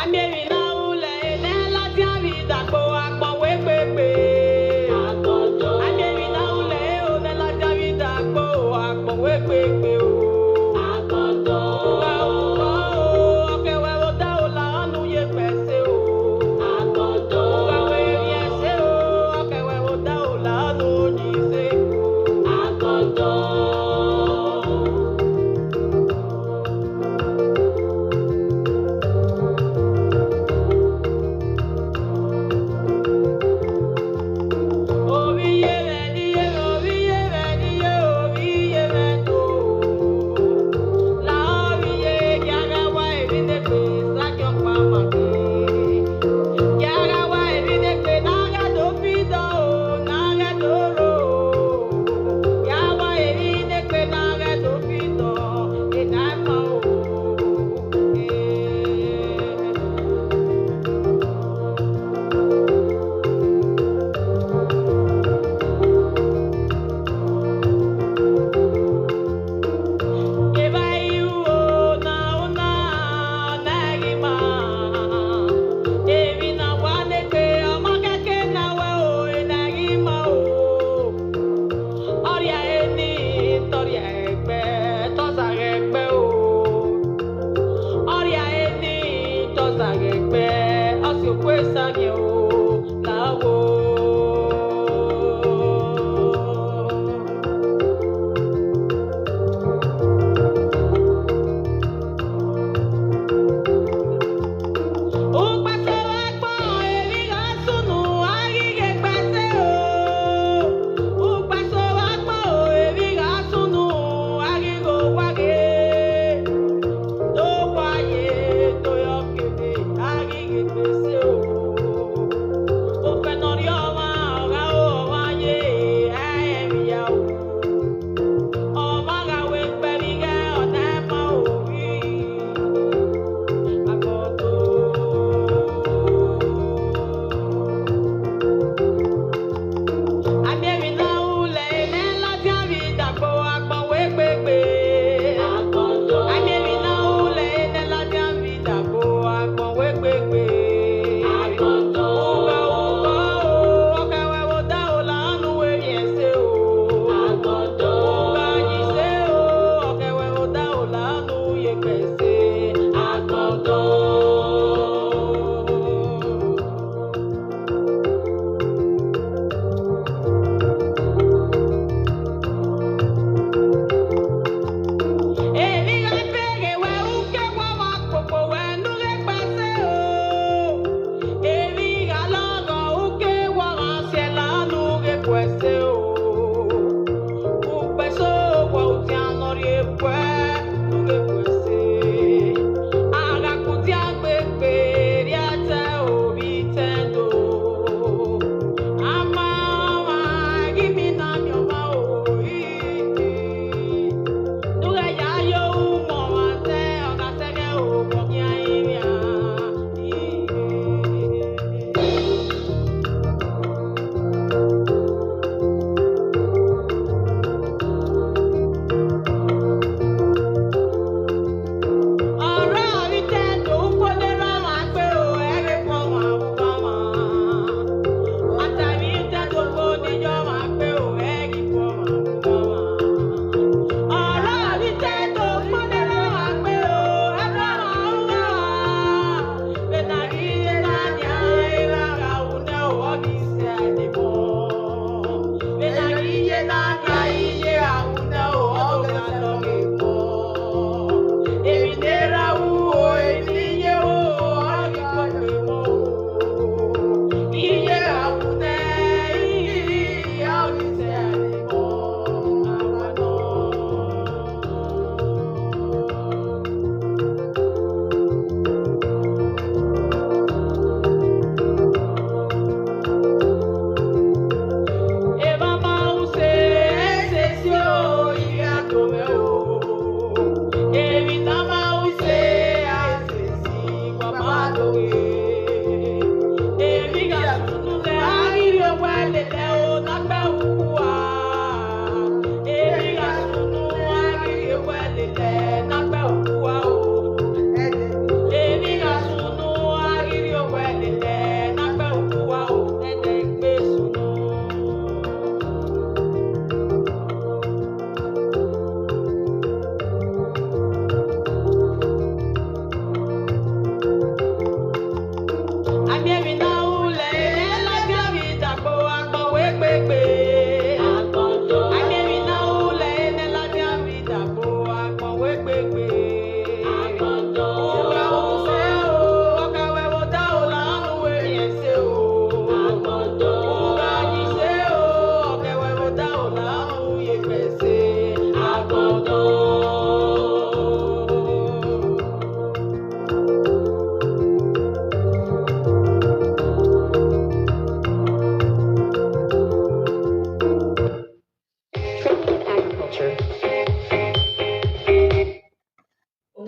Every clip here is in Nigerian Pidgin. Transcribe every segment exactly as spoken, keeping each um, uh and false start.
Agbemi na ule ne la ti a vida ko akpọ wee kpekpe. Agbemi na ule o ne la ti a vida ko akpọ wee kpekpe o. Uga uga o, ọkẹ wẹ wo da o la ọnu ye kpẹsẹ o. Uga wẹ ri ẹsẹ o, ọkẹ wẹ wo da o la ọnu ni se.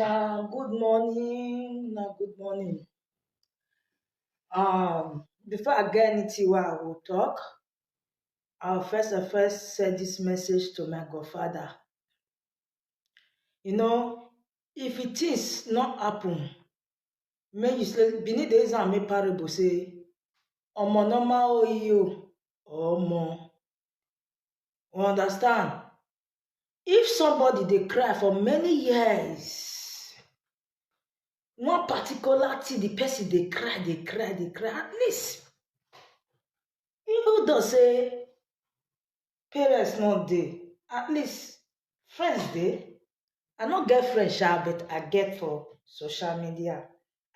Now, good morning. Now, good morning. Um, before I get anything where I will talk, I'll first and first send this message to my godfather. You know, if it is not happen, may you say, Bini de is a me parable say, Omo normal o you, Omo. You understand? If somebody dey cry for many years, one particular thing, the person dey cry, dey cry, dey cry, at least, even though say parents no dey, at least friends dey. I no get friends sha, but I get for social media.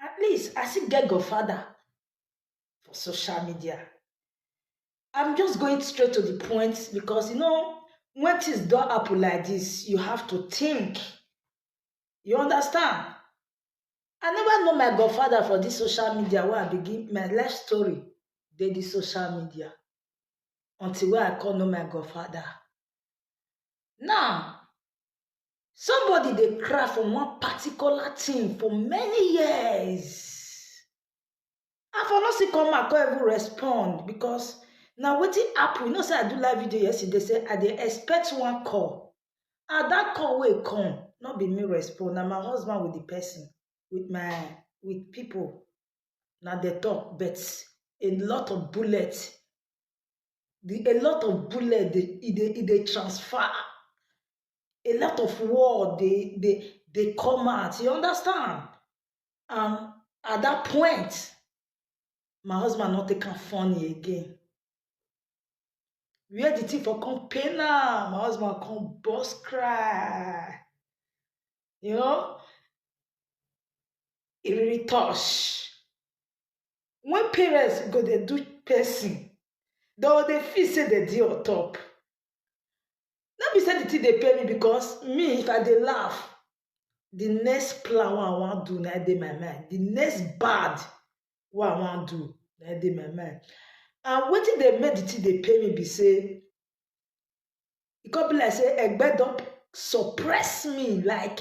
At least I still get godfather for social media. I'm just going straight to the point because, you know, when things don happen like this, you have to think. You understand? I never know my godfather for this social media wey I begin my life story dey this social media until wey I come know my godfather. Now, somebody dey cry for one particular thing for many years. I for no see come out come even respond because na wetin happen. You know say I do live video yesterday say I dey expect one call. And that call wey come, no be me respond. Na my husband with the person, with my with people. Na dey talk, but a lot of bullet, the a lot of bullet dey e dey e dey transfer. A lot of word dey dey dey come out. You understand? And at that point, my husband no take am funny again. Where the thing for come pain am, my husband come burst cry. You know, e really touch. When parents go dey do person, they go dey feel say they dey on top. No be say the thing dey pain me because me, if I dey laugh, the next plan wey I wan do na dey my mind. The next bad wey I wan do na dey my mind. And wetin dey make the thing dey pain me be say e come be like say Egbe don suppress me, like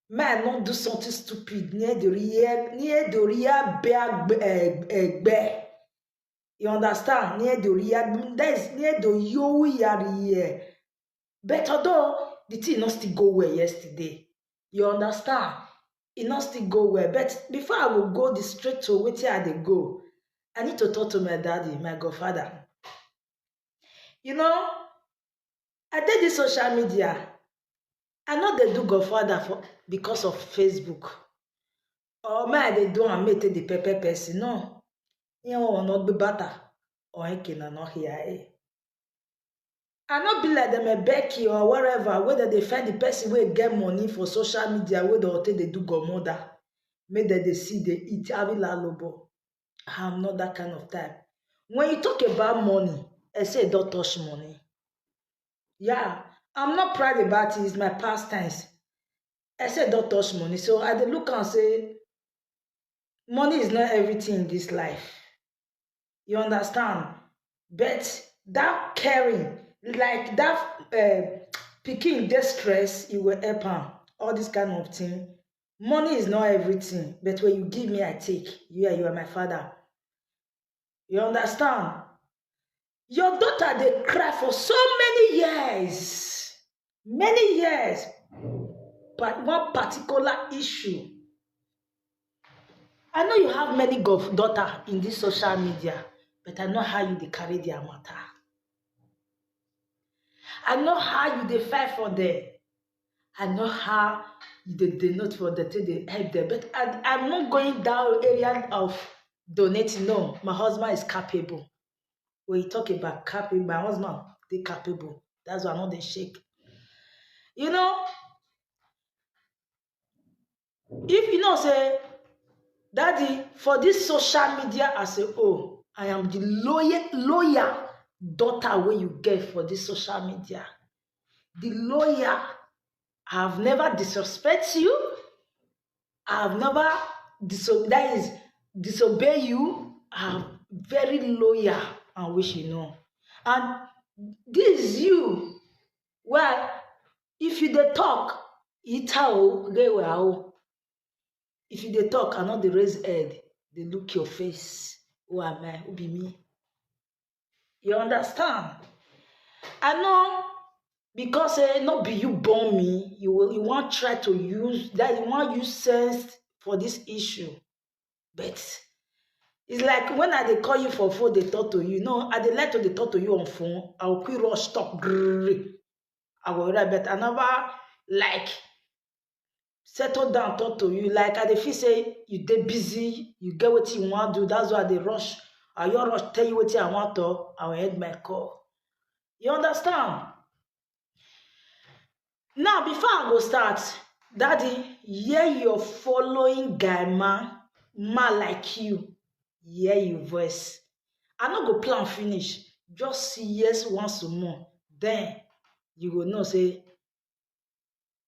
make I no do something stupid near the real near the real big Egbe. You understand? Near the real that is near the yo yari here. But although the thing no still go well yesterday, you understand? E no still go well. But before I will go the straight to wetin I dey go, I need to talk to my daddy, my godfather. You know, I dey this social media. I no dey do godfather for because of Facebook. Or may I dey do am make take dey pepper person. No. Ihe nwa no be bata or eke na no here. Eh. I no be like them a Becky or wherever where they dey find the person wey get money for social media where they take dey do godmother. Make dem dey see dey eat avila lobo. I'm not that kind of type. When you talk about money, I say don't touch money. Yeah, I'm not proud about it. It's my past tense. I say don't touch money. So I dey look and say money is not everything in this life. You understand? But that caring, like that uh, picking distress, it will help am. All this kind of thing. Money is not everything, but when you give me, I take. You are you are my father. You understand? Your daughter dey cry for so many years, many years, but one particular issue. I know you have many golf daughter in this social media, but I know how you dey carry their matter. I know how you dey fight for them. I know how you dey dey not for the thing dey help them, but I, I'm not going down area of donating. No, my husband is capable. When you talk about capable, my husband dey capable. That's why I no dey shake. You know, if you know say, daddy, for this social media as a whole, I am the loyal loyal daughter wey you get for this social media. The loyal. I have never disrespect you. I have never diso that is disobey you. I am very loyal and wish you know. And this is you. Well, if you dey talk, Ita o, rewa o. If you dey talk, I no dey raise head, dey look your face. Who am I? Who be me? You understand? I know, because eh, no be you born me, you will you wan try to use that, you wan use sense for this issue. But it's like when I dey call you for phone, dey talk to you. No, I dey like to dey talk to you on phone. I will quick rush talk. Grrr. I go write, but I never like settle down talk to you. Like I dey feel say you dey busy, you get wetin you wan do. That's why I dey rush. I just rush tell you wetin I wan talk. I will end my call. You understand? Now, before I go start, Daddy, hear your following guy man, man like you, hear your voice. I no go plan finish, just yes once more. Then you go know say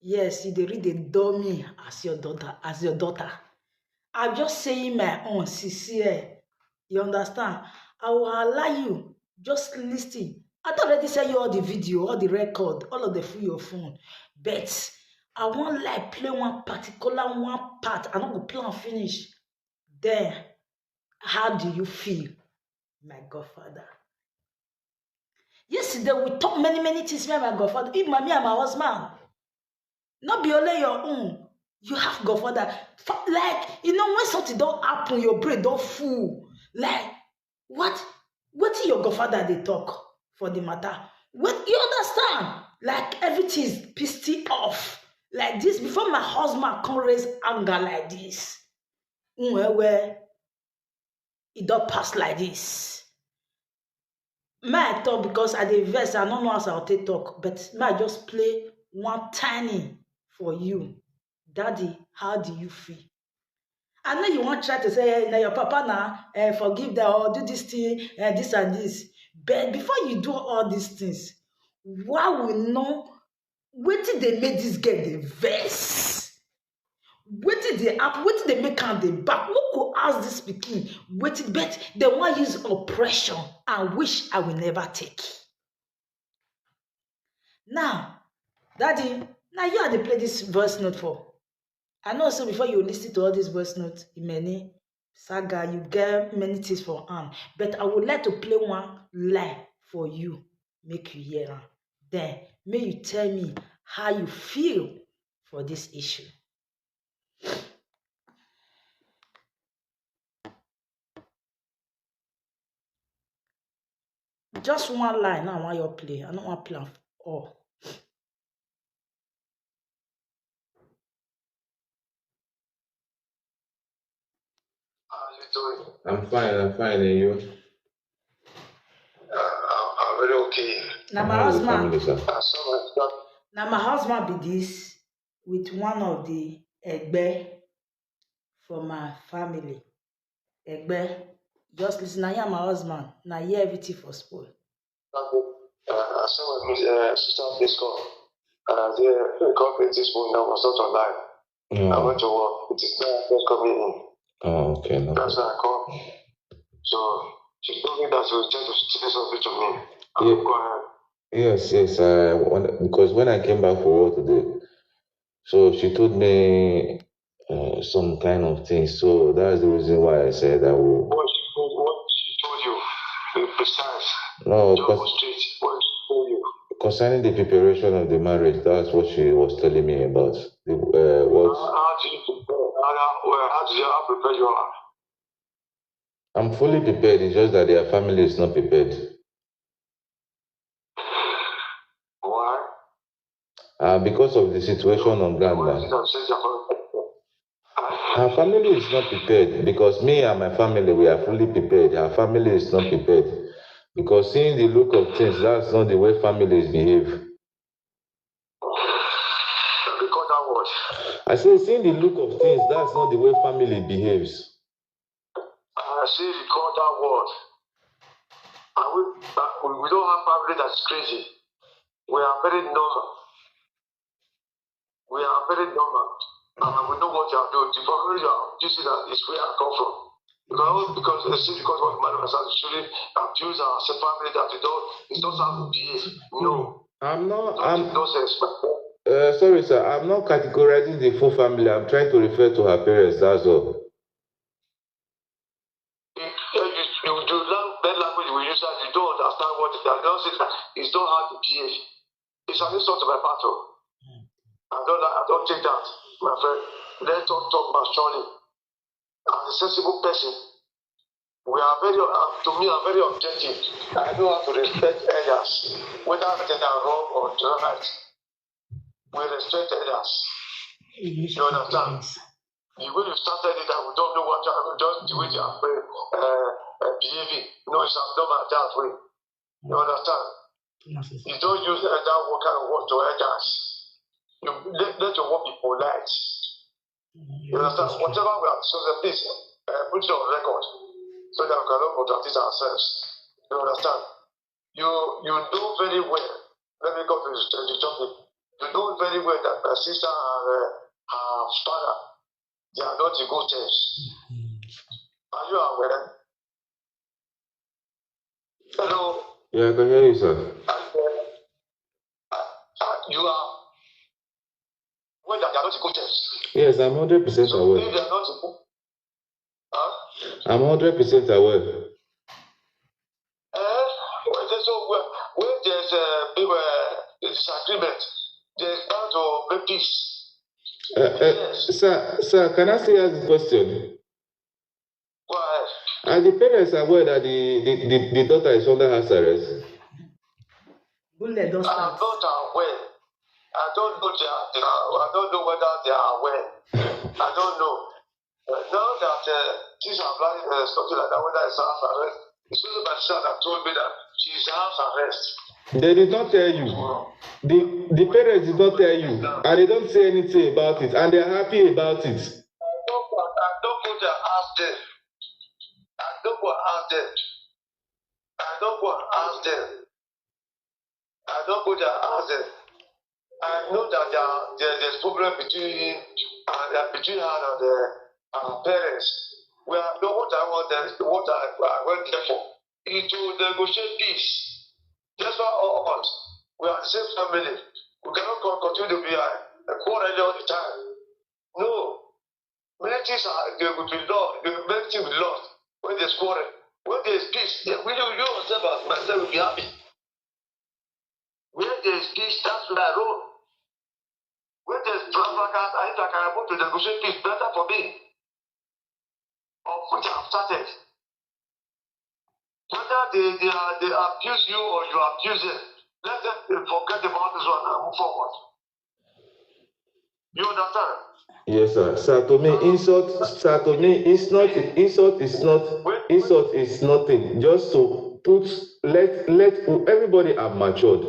yes, you dey read the dummy as your daughter, as your daughter. I'm just saying my own, sincere. You understand? I will allow you. Just listen. I don already send you all the video, all the record, all of the full your phone. But I wan like play one particular one part. I no go plan finish. Then, how do you feel, my godfather? Yesterday we talk many many things, me and my godfather. If my me and my husband, not be only your own. You have godfather. Fa- Like, you know, when something don't happen, your brain don't fool. Like, what? What is your godfather they talk for the matter? What you understand? Like, everything is pissed off. Like this, before my husband can raise anger like this. Mm, well, well, it don't pass like this. May I talk because I dey vex, I no know as I take talk, but may I just play one tiny for you. Daddy, how do you feel? I know you wan try to say, eh, na your papa na, eh, forgive them or do this thing, eh, this and this. But before you do all these things, why we know wetin dey make this girl dey vex? Wetin dey happen? Wetin dey make am dey back? Who go ask this pikin? Wetin, but they wan use oppression and which I will never take. Now, Daddy, now you are the play this voice note for. I know so before you listen to all this voice note, many saga, you get many things for hand. But I would like to play one line for you, make you hear am. Then may you tell me how you feel for this issue. Just one line now, I want you play. I don't want play am all. How you doing? I'm fine, I'm fine, and you? Uh, I'm, I'm really okay. Now my How is the husband. Family, sir? I saw my son. Now my husband be this with one of the egbe for my family. Egbe, just listen. I am my husband. Now hear everything for spoil. Uh, I saw my uh, sister this call. Uh, they they called me this morning. I was not online. I Oh, went to work. It is now just coming in. Oh, okay, no That's problem. Why I called. So she told me that she was trying to say something to me. I Yeah. Go ahead. Yes, yes. I want, because when I came back for work today, so she told me uh, some kind of things. So that's the reason why I said I will. What she told, what she told you, be precise. No, Just cause go straight. What she told you. Concerning the preparation of the marriage, that's what she was telling me about. The, uh, what How, how do you prepare? How, how, well, how do you how prepared you are? I'm fully prepared. It's just that their family is not prepared. Why? Uh, because of the situation on ground Why now. Did you say that? Her family is not prepared because me and my family, we are fully prepared. Her family is not prepared because seeing the look of things, that's not the way families behave. Because that was. I say, seeing the look of things, that's not the way family behaves. I say, because that was. And we, uh, we we don't have family that's crazy. We are very normal. We are very normal. And we know what you are doing. The problem you are using that is where I come from. Because, because, uh, see, because what man has actually abused our family that we don't, it's not how we behave. No. I'm not. Don't I'm. Nonsense, my friend. Uh, sorry, sir. I'm not categorizing the full family. I'm trying to refer to her parents. That's all. You, you, you, you love bad language we use that you don't understand what it is. I don't say that it's not how to behave. It's an insult to my part. Oh. I don't, I don't take that, my friend. Let's talk, talk maturely. As a sensible person, we are very, uh, to me, I'm very objective. I know how to respect elders, whether they are wrong or right. We respect elders. You understand? The way you started it, I don't know what you just the way you are uh, uh, behaving. No, it's not like that way. You understand? You don't use that word kind of word to elders. You let, let your word be polite. You understand? Whatever we are discussing, please uh, put it on record so that we cannot contradict ourselves. You understand? You you do very well. Let me go to the, the topic. You do very well that my sister and uh, her father, they are not in good terms. Are you aware? Hello. Yeah, I can hear you, sir. And, uh, uh, uh, you are when they are not in good terms. Yes, I'm hundred percent So aware. If they are not in good, huh? I'm hundred percent aware. Eh? Well, there's so well, when there's a big uh, disagreement, there's bound to be peace. Uh, uh, sir, sir, can I still ask the question? Go ahead. Are the parents aware that the, the, the, the daughter is under house arrest? Bullet don I'm start. Not aware. I don't know. They are, they are, I don't know whether they are aware. I don't know. But now that uh, things are like uh, something like that, whether it's house arrest, it's only my sister that told me that she's house arrest. They did not tell you. The the parents did not tell you, and they don't say anything about it, and they are happy about it. I don't go, I don't go there ask them. I don't go ask them. I don't go ask them. I don't go there ask them. I know that there, are- there there's problem between uh, between her and the, her parents. We are not what I want them, what I, I went there for is to negotiate peace. That's why all of us we are the same family. We cannot con- continue to be uh, quarreling all the time. No, many things are they will be lost. They will make things be lost when there's quarrel. When there's peace, they will you yourself as myself will be happy. Where there's peace, that's where I roll. When there's drama, I if I can able to negotiate peace better for me. Of which I've started. Whether they, they, are, they abuse you or you abuse them, let them uh, forget about this one and move forward. You understand? Yes, sir. Sir, to me, insult, sir, to me, it's not, insult is not, insult is nothing. Just to put, let, let everybody have matured.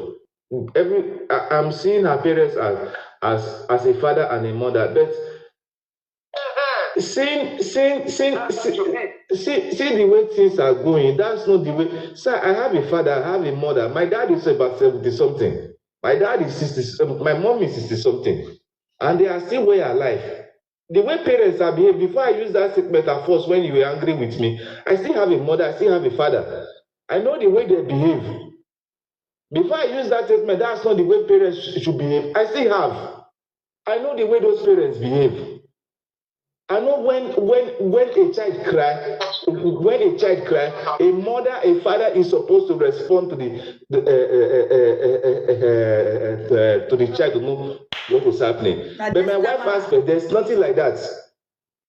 Every, I, I'm seeing her parents as, as, as a father and a mother, but seeing, seeing, seeing, see, see, see the way things are going. That's not the way. Sir, I have a father, I have a mother. My dad is about seventy something. My dad is sixty. My mom is sixty something, and they are still way alive. The way parents are behaving, before I use that statement at first when you were angry with me, I still have a mother, I still have a father. I know the way they behave. Before I use that statement, that's not the way parents sh- should behave. I still have. I know the way those parents behave. I know when when when a child cry, when a child cry, a mother, a father is supposed to respond to the, the uh, uh, uh, uh, uh, uh, uh, uh, to the child to know what was happening. But But my there's wife never- asked me, "There's nothing like that.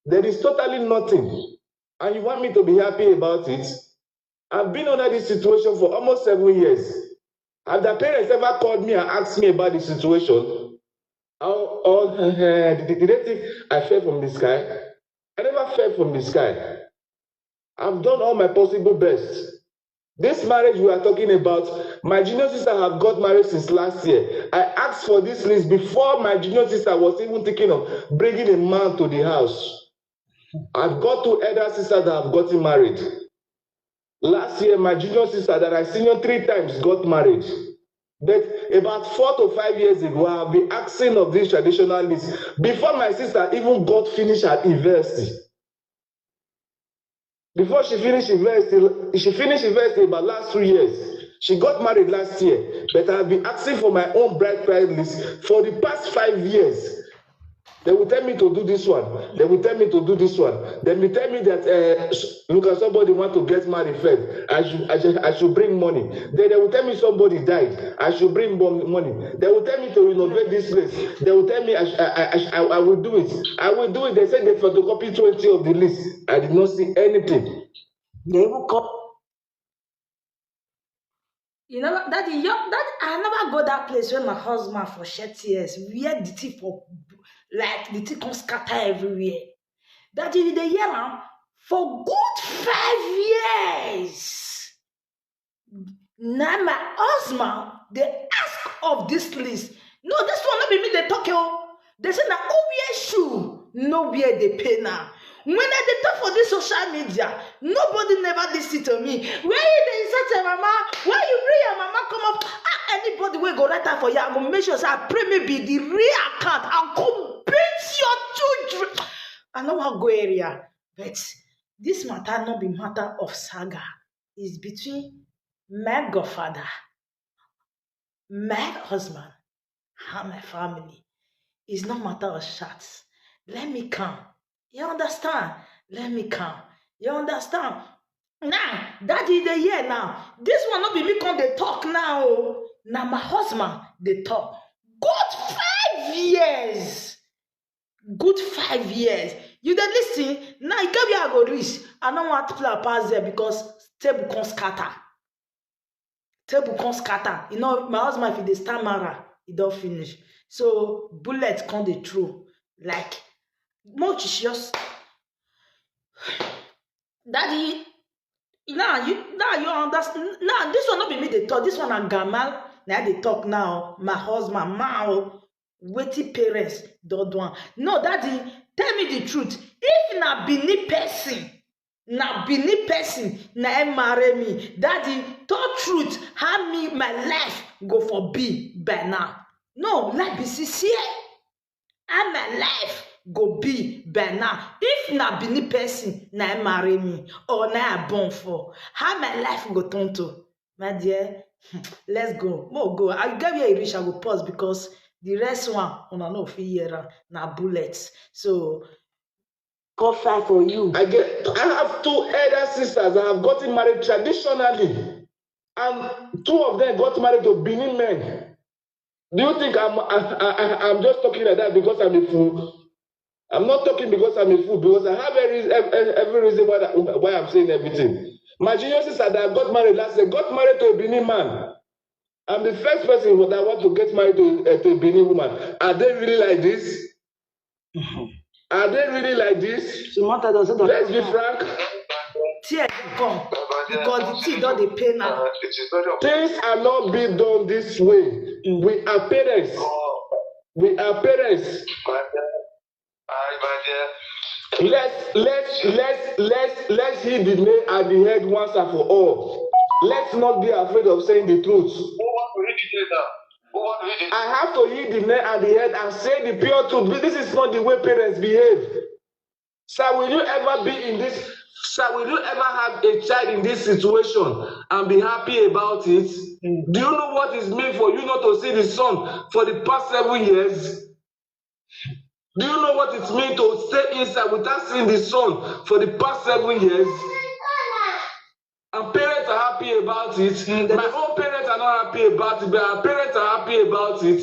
There is totally nothing, and you want me to be happy about it?" I've been under this situation for almost seven years. Have the parents ever called me and asked me about the situation? How, or uh, did, did they think I fell from the sky? I never fell from the sky. I've done all my possible best. This marriage we are talking about, my junior sister have got married since last year. I asked for this list before my junior sister was even thinking of bringing a man to the house. I've got two elder sisters that have gotten married. Last year, my junior sister that I senior three times got married. But about four to five years ago, I have been asking of this traditional list before my sister even got finished at university. Before she finished university, she finished university about last two years. She got married last year, but I've been asking for my own bride price list for the past five years. They will tell me to do this one. They will tell me to do this one. They will tell me that uh, look at somebody want to get married first. I should, I should I should bring money. Then they will tell me somebody died. I should bring money. They will tell me to renovate this place. They will tell me I, I, I, I, I will do it. I will do it. They said they photocopy twenty of the list. I did not see anything. They will come. You know, daddy, your, that I never go that place where my husband for shed tears. Where the thing for like the thing come scatter everywhere. Daddy, you dey hear am for good five years. Now my husband they ask of this list. No, this one not be me they talk oh. They say na who wear shoe, no wear the pay now. When I dey talk for this social media, nobody never listen to me. Where you dey insult your mama? Why you bring your mama come up? Ah, anybody wey go write am for you, I go make sure say I pray maybe the real account and come beat your children. I no wan go area, but this matter no be matter of saga. It's between my godfather, my husband, and my family. It's not matter of shots. Let me come. You understand? Let me come. You understand? Now, daddy dey here now. This one not be me come dey talk now. Oh. Now my husband dey talk. Good five years. Good five years. You dey listen? Now you get where I go reach. I no want to play pass there because table come scatter. Table come scatter. You know, my husband if he dey stammer, he don finish. So bullet come dey throw like much just daddy now you now you understand now this one no be me dey talk this one na gamal na I dey talk now my husband ma o wetin parents don do am no daddy tell me the truth if na benin person na benin person na im marry me daddy talk truth how me my life go for be by now no life be sincere how my life go be by now if na benin person na im marry me or na I born for how my life go turn to my dear let's go mo go I get where e reach I go pause because the rest one una no fit hear am na bullet so come fight for you. I get. I have two elder sisters that have gotten married traditionally, and two of them got married to Benin men. Do you think I'm I, I, I'm just talking like that because I'm a fool? I'm not talking because I'm a fool because I have every every, every reason why that, why I'm saying everything. My junior sister that got married last year got married to a Benin man. I'm the first person that want to get married to, uh, to a Benin woman. Are they really like this? Are they really like this? Samantha doesn't. Let's be frank. Tear come because the tea don dey pain am. Things are not being done this way. We are parents. We are parents. Let's let's let's let's let's hit the nail at the head once and for all. Let's not be afraid of saying the truth. I have to hit the nail at the head and say the pure truth. This is not the way parents behave. Sir, will you ever be in this? Sir, will you ever have a child in this situation and be happy about it? Do you know what it means for you not to see the son for the past seven years? Do you know what it means to stay inside without seeing the son for the past seven years? And parents are happy about it. My own parents are not happy about it, but our parents are happy about it.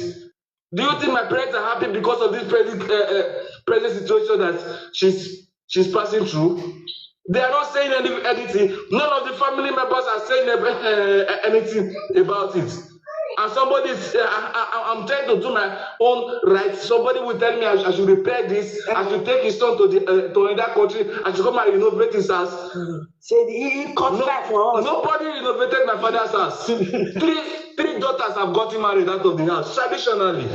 Do you think my parents are happy because of this present, uh, uh, present situation that she's she's passing through? They are not saying any, anything. None of the family members are saying uh, anything about it. And somebody is, uh, I, I, I'm trying to do my own right. Somebody will tell me I, I should repair this. I should take his son to the uh, to another country. I should come and renovate his house. Say he, he cut no, life for us. Nobody renovated my father's house. three three daughters have gotten married out of the house traditionally.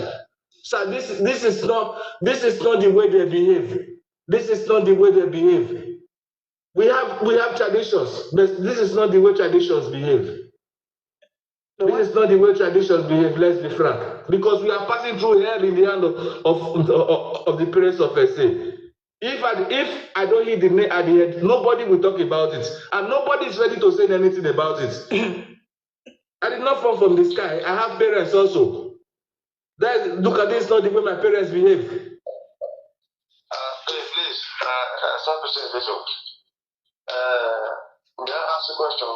So this this is not this is not the way they behave. This is not the way they behave. We have we have traditions, but this is not the way traditions behave. This is not the way traditions behave, let's be frank. Because we are passing through hell in the hand of, of, of, of the parents of S A. If I, if I don't hit the nail at the head, nobody will talk about it. And nobody is ready to say anything about it. I did not fall from the sky. I have parents also. That, look at this, not the way my parents behave. Uh, please, please, uh, uh, stop saying this. Uh, may I ask a question?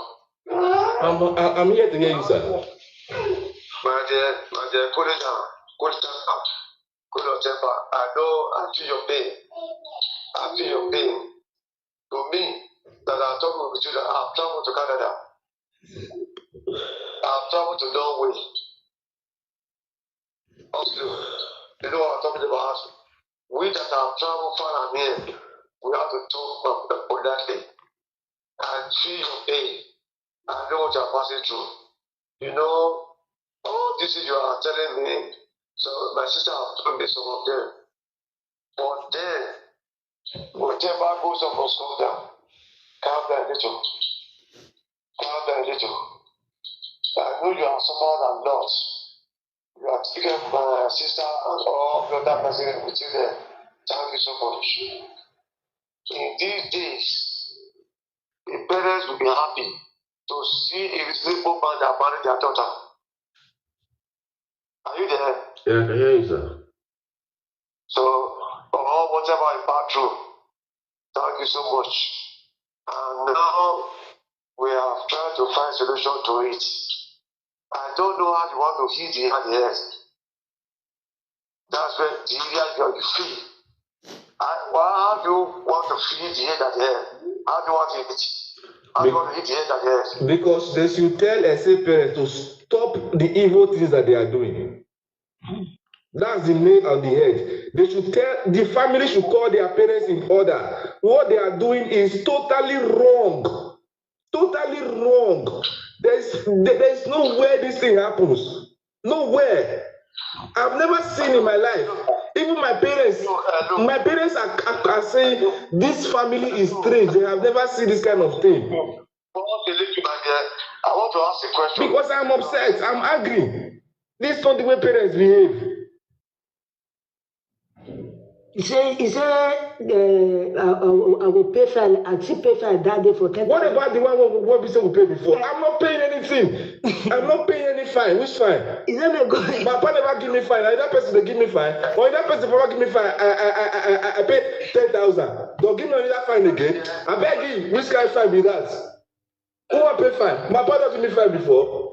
I'm, I- I'm here to hear you, sir. My dear, my dear, cool it down. Cool it down. Cool your temper. I know I feel your pain. I feel your pain. To me, that I'm talking with you, that I've traveled to Canada. I've traveled to Norway. Also, you know what I'm talking about? We that have traveled far and near, we have to talk about that thing. I feel your pain. I know what you're passing through. You know, all this you are telling me, so my sister have told me some of them. But then, whatever goes up must come down. Calm down a little. Calm down a little. I know you are someone and not. You are taking my sister and all the other person with you there. Thank you so much. In these days, the parents will be happy to see a reasonable man that married their daughter. Are you there? Yeah, I can hear you, sir. So, or whatever I pass through, thank you so much. And now we have tried to find solution to it. I don't know how you want to heal the hand. That's where the area you feel. I, why, how do you want to feel the hand at the end? How do you want to eat? How do you want to eat the hand at the end? Because they should tell a safe parents to stop the evil things that they are doing. That's the nail on the head. They should tell the family should call their parents in order. What they are doing is totally wrong. Totally wrong. There's there's nowhere this thing happens. Nowhere. I've never seen in my life. Even my parents, my parents are, are, are saying this family is strange. They have never seen this kind of thing. Before you leave, my dear, I want to ask a question. Because I'm upset, I'm angry. This is not the way parents behave. He say, he say, uh, I, I, I go pay fine. I still pay fine that day for ten. What about the one what, what we say we pay before? I'm not paying anything. I'm not paying any fine. Which fine? He say me go. My papa never give me fine. Another person they give me fine. Or another person never give me fine. I I I I, I, I pay ten thousand. Don't give me another fine again. I beg you. Which kind of fine be that? Who I pay fine? My father give me fine before.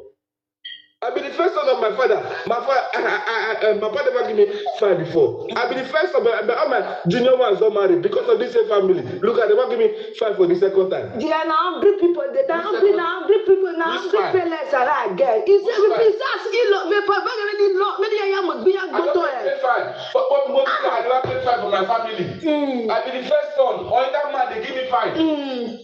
I be the first son of my father. My father, I, I, I, I, my father never give me fine before. I be the first of my, all my junior ones don't marry because of this same family. Look at them, never give me fine for the second time. They are now hungry people. They are hungry now. Hungry people now. Hungry parents are that girl. It's it's as ilo me for very many law many young young young I don't boy. Pay fine. But what most people I never pay fine for my family. Mm. I be the first son. Or that man they give me fine. Mm.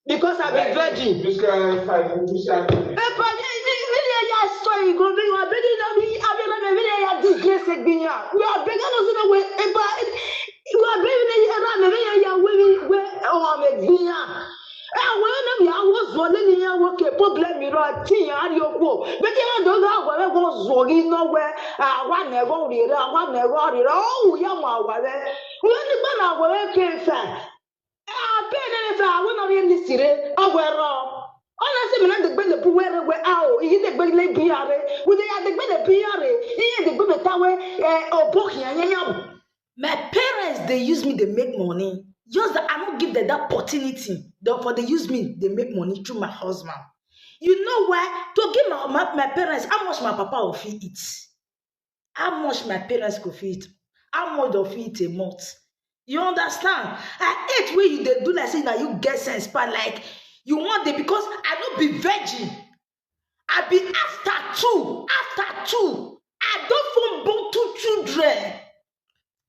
Because I be virgin. This guy fine. This guy fine. Epa, really, really, yeah, story go be. You are begging, I be, I be, really, yeah, disgrace it be here. You are begging us in a way. Epa, you are begging me around me. Yeah, yeah, we we oh, I'm a beer. Eh, we no be I was one in here. Okay, problem you know. Tin ya ri oko. But you don't know where we go. Zori no where. Ah, one never real. One never real. Oh, yeah, my where. We only man our way pay fair. Abeg, na me say, I will not really sire. Awero. Honestly, me na the gbele bu were we ao. Iye the gbele biare. We dey the gbele biare. Iye the gbele tawe. Eh, obo hianyanya. My parents, they use me, they make money. Just that I don't give them that opportunity. Therefore, they use me, they make money through my husband. You know why? To give my, my, my parents how much my papa will fit eat. How much my parents go fit eat? How much of it a month? You understand? I hate when you they do like say now you get sense, but like you want them because I don't be virgin. I be after two, after two. I don't form born two children.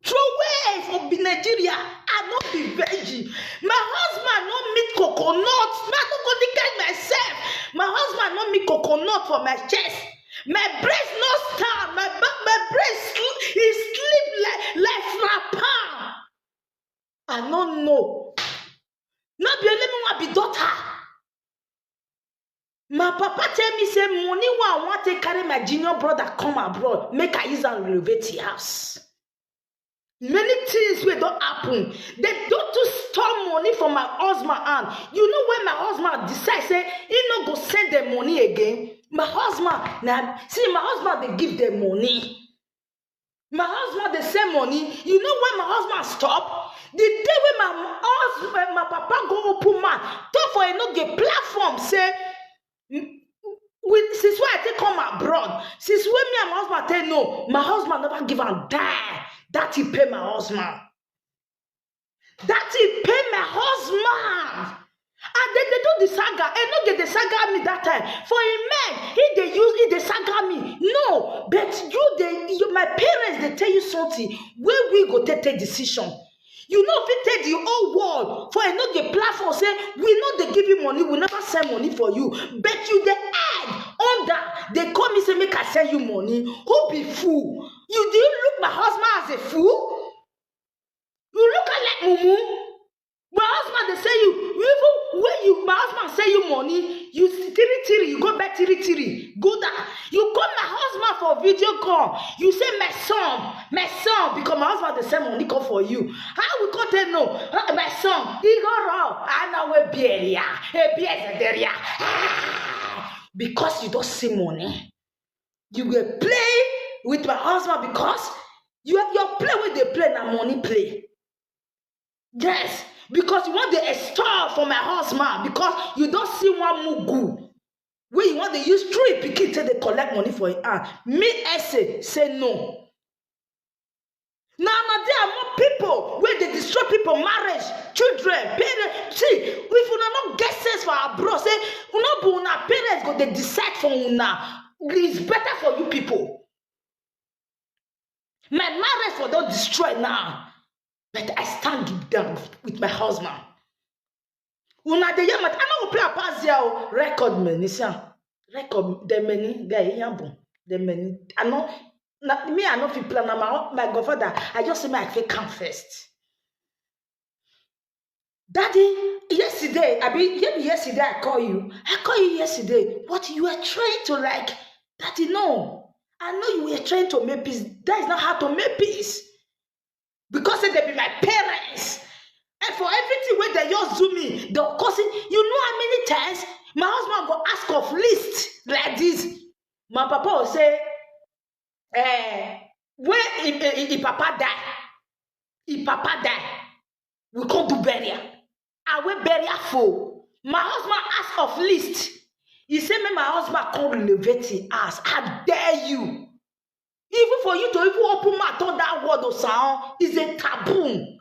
Throw away for be Nigeria. I not be virgin. My husband not meet coconut. I not go dey guide myself. My husband not meet coconut for my chest. My breast not stand. My back, my breast sl- he sleep like like frapan. I no know. No be only me wan be daughter. My papa tell me say money wey I wan take carry my junior brother come abroad, make I use am renovate him house. Many things wey don happen. Dem don too store money for my husband hand. You know when my husband decide say he no go send dem money again? My husband, na, see, my husband dey give them money. My husband dey send money. You know when my husband stop? The day when my husband, my papa go open mouth, talk for another platform, say, "Mm, we, since when I take come abroad, since when me and my husband take no, my husband never give am dime that he pay my husband." That he pay my husband. And then they do the saga. And no get the saga me that time. For him man, he dey use, he dey saga me. No, but you, they, you, my parents, they tell you something. Where we go take, take decision? You know, if you take the whole world for another platform, say, "We know they give you money, we never send money for you." But you, the egg under, they call me, say, "Make I send you money." Who be fool? You, do you look my husband as a fool? You look at like mumu. My husband, they say you, you even when you, my husband say you money, you s- tiri tiri, you go buy tiri tiri, go down. You call my husband for video call. You say, "My son, my son," because my husband dey send money come for you. How we come tell no? "Uh, my son, he go raw. I know we beria, a beer zeria." Because you don't see money. You were play with my husband because you, your play with the play na money play. Yes, because you want the extort for my husband because you don't see one mugu. Where you want to use three pikin take dey collect money for your hand. Me, I say, say no. Now, now there are more people where they destroy people, marriage, children, parents. See, if una no get sense for abroad, say, una be una parents go dey decide for una. It's better for you people. My marriage for don destroy now. But I stand down with my husband. Una dey hear my, I no go play am pass here o. Record me, Nisian. Record the many, guy, yambo. The many. I no, na, me, I no fit plan am. My, my godfather, I just say, "My, I fit come first." Daddy, yesterday, I be, yeah, yesterday I call you. I call you yesterday. What you were trying to like, Daddy, no. I know you were trying to make peace. That is not how to make peace. Because say they be my parents. And for everything where they just do me, they'll cause it. You know how many times my husband go ask of list like this? My papa will say, eh, "Where if, if, if papa die? If papa die, we can't do burial. I will burial for." My husband ask of list. He say, "Make my husband come renovate his house." I dare you. Even for you to even open mouth on that word of sound is a taboo.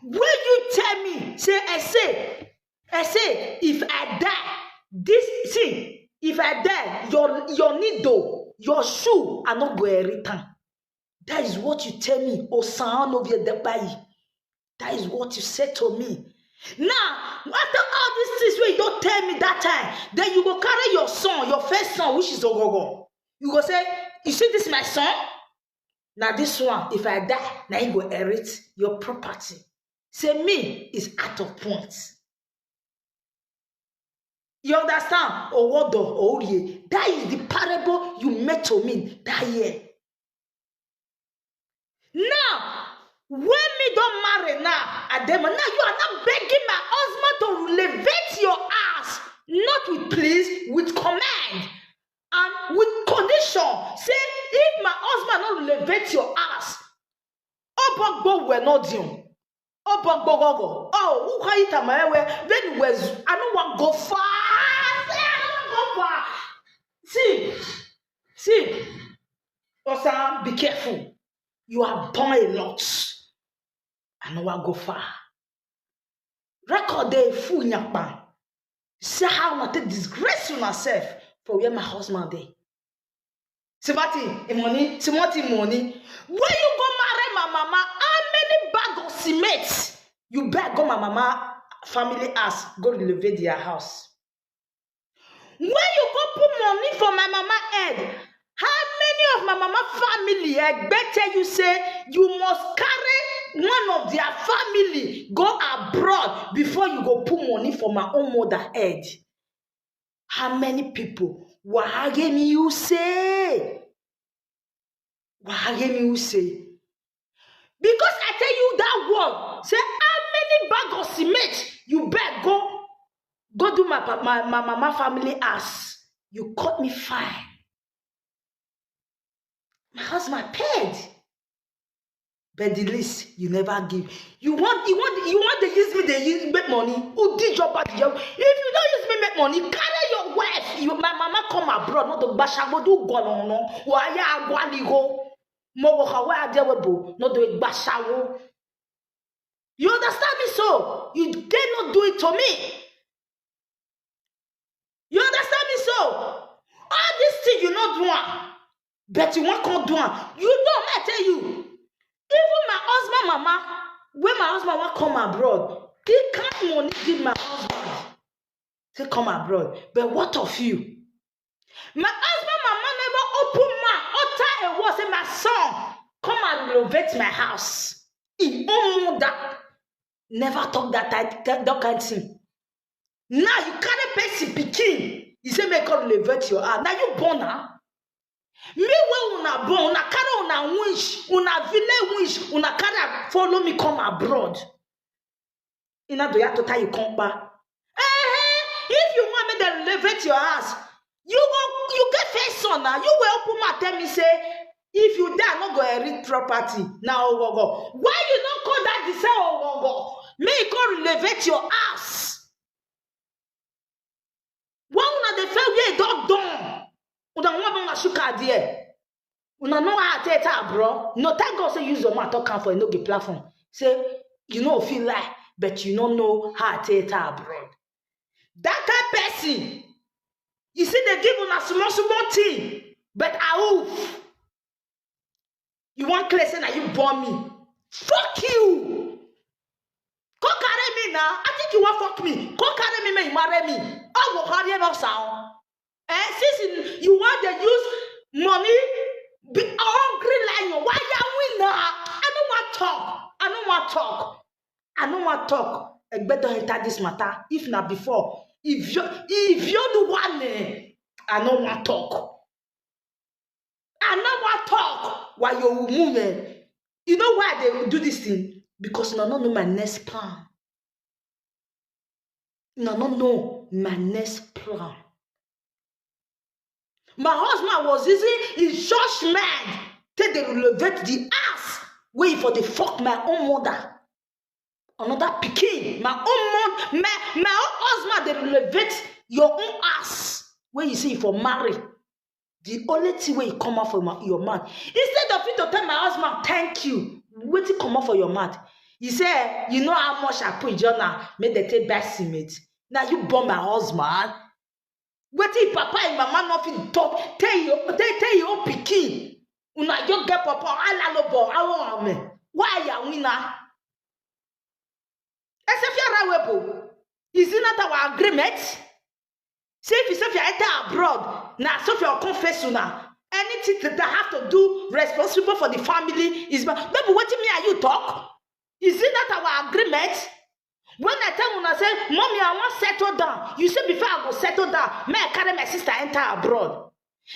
When you tell me, say, I say, I say, if I die, this, see, if I die, your, your needle, your shoe, I not go return. That is what you tell me. Osan no be the buy. That is what you said to me. Now, after all these things wey you don tell me that time, then you go carry your son, your first son, which is Ogogo. You go say, "You see this my son? Now this one, if I die, now he go inherit your property." Say me is out of point. You understand? Owodo, Orie. That is the parable you made to me that year. Now, when me don marry now, Adema, now you are not begging my husband to renovate your house, not with please, with command, and with condition. Say, if my husband not renovate your house, Obogbo we no dion. Obogbo gogo. Oh, who can eat my way? Then was, I don't want go far. I don't want go far. See, see, Osan, be careful. You have done a lot. I know I go far. Record dey full nyakpa. See how I take disgrace you myself for where my husband dey. Simati, money, Simati, money. When you go marry my mama, how many bag of cement you beg go my mama family house, go renovate their house? When you go put money for my mama head, how many of my mama family Egbe tell you say you must carry one of their family go abroad before you go put money for my own mother head? How many people? Wahagemi you say? Wahagemi you say? Because I tell you that word, say how many bag of cement you beg go, go do my pa-, my, my mama family house. You caught me fine. My husband paid. But the least, you never give. You want, you want, you want to use me, they use make money. Who did your bad? If you don't use me, make money, carry your wife. You, my mama come abroad, not the bashago do go no no. Why ya gwaligo? Mo go hawa adewebo, not the bashago. You understand me so? You dare not do it to me. You understand me so? All this thing you not do am, but you wan come do am. You know, I tell you, even my husband mama, when my husband wan come abroad, he can't money give my husband to come abroad. But what of you? My husband mama never open mouth, utter a word, say, "My son, come and renovate my house." He own mother never talk that type, that, that kind thing. Now you carry person pikin, you say make come renovate your house. Now you born am. Me when una born, una carry una wish, una village wish, una carry am follow me come abroad. Ina do ya tota you come back. Eh, if you want me to renovate your house, you go, you get first son now. You will open mouth tell me say, if you die, I no go inherit property. Now, ogogo. Why you not call that the same ogogo? Me come renovate your house. Why una dey fail where e don done? Una wan make una sugar there. Una know how I take am, bro. No, thank God say use your mouth talk am for no get platform. Say you no fit lie, but you no know how I take am, bro. That kind person, you see, they give una small small thing, but I oof. You wan clear say na you born me? Fuck you! Come carry me now. I think you wan fuck me. Come carry me, make you marry me. I go carry no sound. Eh, since you, you want to use money, be hungry lion. Why you win now? I don't want talk. I don't want talk. I don't want talk. I better enter this matter. If not before, if you, if you do one, eh, I don't want talk. I no wan talk. Why you woman? You know why they do this thing? Because una no know my next plan. Una no know my next plan. My husband was using his church man take dey renovate the house wey for dey fuck my own mother. Another pikin, my own mom, my, my own husband dey renovate your own house wey you say you for marry. The only thing wey come out from your mouth, instead of you to tell my husband thank you, wetin come out for your mouth? You say, "You know how much I put in journal, make dem take buy cement." Now you born my husband. Wetin papa and mama no fit talk, tell you, tell, tell your own pikin. Una just get papa, alalobo, awon ame. Why ya wina? Esefia Rawebo, is it not our agreement? Say if you, say if you enter abroad, now so if you come face una, anything that I have to do responsible for the family is my, maybe wetin me and you talk? Is it not our agreement? When I tell una say, "Mommy, I wan settle down," you say, "Before I go settle down, may I carry my sister enter abroad."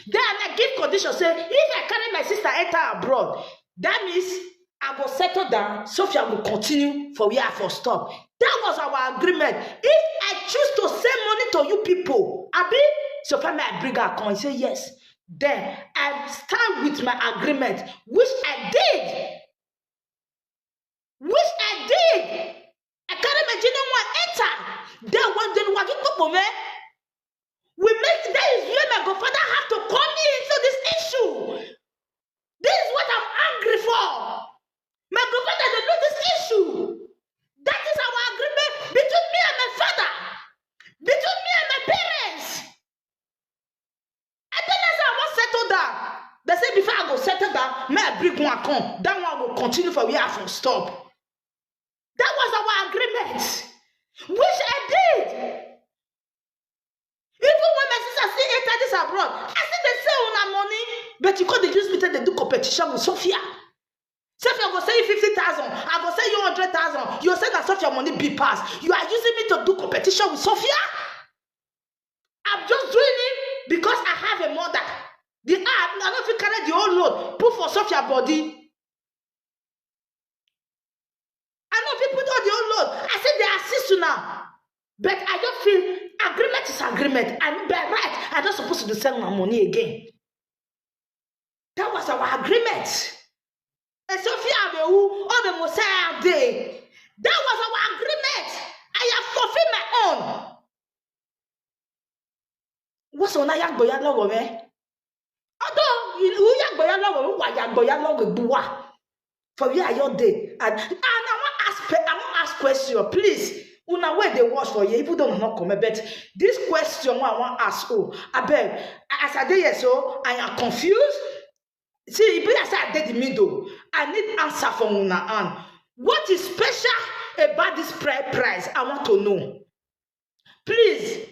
Then I give condition say, if I carry my sister enter abroad, that means I go settle down, Sophia will continue for where I for stop. That was our agreement. If I choose to send money to you people, abi, Sophia, may I bring her come? He say, "Yes." Then I stand with my agreement, which I did. Which I did. I carry my junior one enter. Then one day, what you put me? We make, that is where my godfather have to come into this issue. This is what I'm angry for. My godfather, they know this issue. That is our agreement between me and my father, between me and my parents. I tell them say I wan settle down. They say before I go settle down, may I bring one come. That one will continue for where I from stop. That was our agreement, which I did. Even when my sister still enter this abroad, I still dey send una money. But you come dey use me take dey do competition with Sophia. Sophia go send you fifty thousand, I go send you hundred thousand. You say na Sophia money be pass. You are using me to do competition with Sophia? I'm just doing it because I have a mother. The, I, I no fit carry the whole load, put for Sophia body. I no fit put all the whole load. I say they assist you now. But I just feel agreement is agreement, and by right, I just supposed to send my money again. That was our agreement. Sophia Abewu, all the Mosiah day. That was our agreement. I have fulfilled my own. What's on Ayagboya Logo, eh? Although you Yagboya Logo, who are Yagboya Logo, Bua? For where are your day? And, and I want ask, I want ask question, please. Una where they watch for you, even though not comment, but this question one I want ask. Oh, I beg. As I dey here, so I am confused. See, if I say I dey the middle, I need answer from una hand. What is special about this price? I want to know. Please,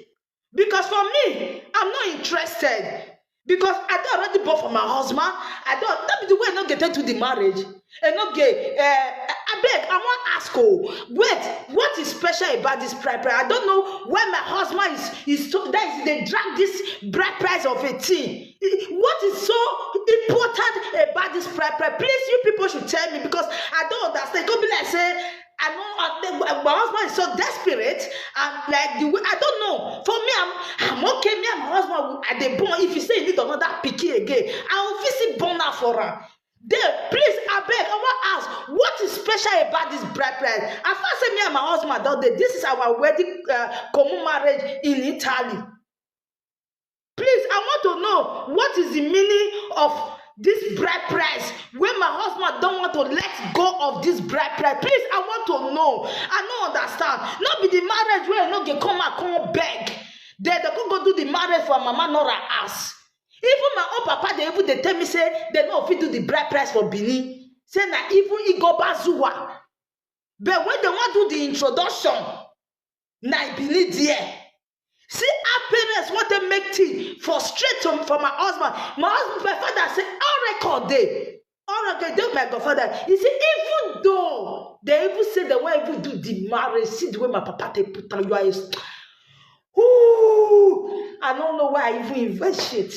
because for me, I'm not interested. Because I don't already bought for my husband. I don't, that be the way I not get into the marriage. I not get, uh, I beg, I want ask, oh, wait, what is special about this bride price? I don't know why my husband is, is so, that is, they drag this bride price of a thing. What is so important about this bride price? Please, you people should tell me, because I don't understand. It could be like say, I know, uh, the- my husband is so desperate, and like the way, I don't know. For me, I'm I'm okay. Me and my husband, we- I dey born. If you say you need another pikin again, I will visit born her for her. Then, please, I beg, I want ask, what is special about this bride price? I first say me and my husband don't dey. This is our wedding, uh, common marriage in Italy. Please, I want to know what is the meaning of this bride price when my husband don't want to let go of this bride price. Please, I want to know. I don't understand. Not be the marriage where no get come and come beg. Then they could go do the marriage for Mama Nora house. Even my own papa, they even they tell me say they no fit do the bride price for Benin. Say na even Igoba Zuwa. But when they want do the introduction, na Benin there. See how parents want to make tea for straight to, for my husband. My husband, my father say, all record day. All record day, my godfather. You see, even though they even say they want even do the marriage, see the way my papa take put on you are a Ooh, I don't know why I even invest shit.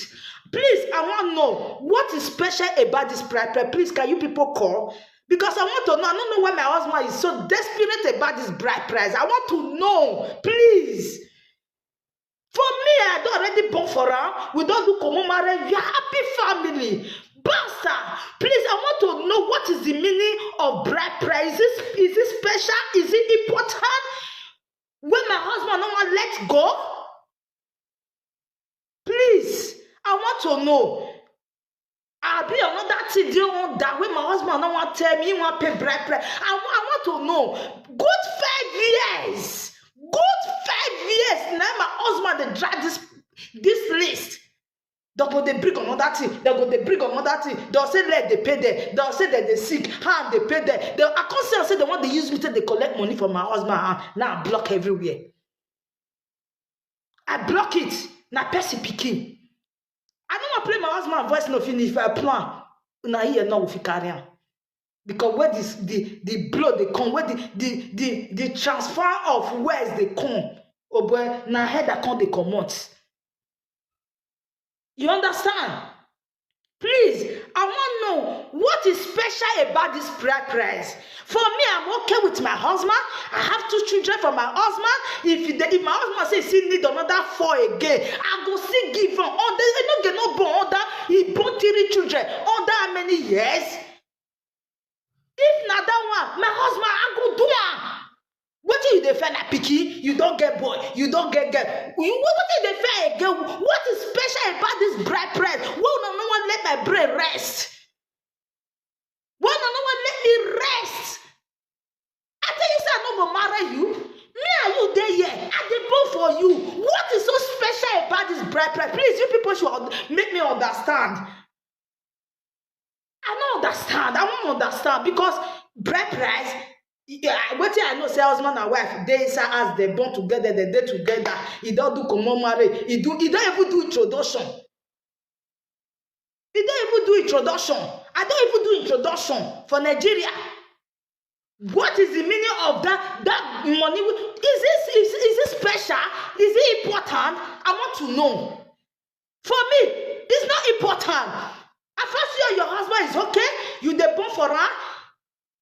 Please, I want to know what is special about this bride price. Please, can you people call? Because I want to know. I don't know why my husband is so desperate about this bride price. I want to know, please. For me, I don't already born for her. We don't do common marriage. We are happy family. Basta, please, I want to know what is the meaning of bride price. Is this, is it special? Is it important? When my husband no wan let go, please, I want to know. I be another thing dey on that when my husband no wan tell me, he wan pay bride price. I, wa- I want to know. Good five years, good five years. Now my husband dey drag this this list. They go they bring another thing. They go they bring another thing. They'll say let they pay there. They'll say that they sick. How they pay there? They, I can't say I say they want to use me till they collect money from my husband. Hand. Now I block everywhere. I block it. Now person picking. I don't want play my husband voice no finish if I plan. Now here now if you carry on. Because where this the the blow they come, where the the the, the transfer of words they come. Oh boy, now head I can't they come out. You understand? Please, I want to know what is special about this prayer price. For me, I'm okay with my husband. I have two children for my husband. If the, if my husband says he need another four again, I go see give him. Oh, they no get no born under. He born three children under how many years? If na that one, my husband, I go do am. Wetin you dey fear na pikin? You don get boy, you don get girl. You what wetin you dey fear again? What is special about this bride price? Why una no wan let my brain rest? Why una no wan let me rest? I tell you say I no go marry you. Me and you dey here. I dey born for you. What is so special about this bride price? Please, you people should un- make me understand. I no understand. I wan understand because bride price. Yeah, wetin I know say husband and wife dey inside house, they born together, they dey together. He don do common marriage. He do. He don even do introduction. He don even do introduction. I don even do introduction for Nigeria. What is the meaning of that that money? Is this is, is it special? Is it important? I want to know. For me, it's not important. I first hear your husband is okay, you dey born for her.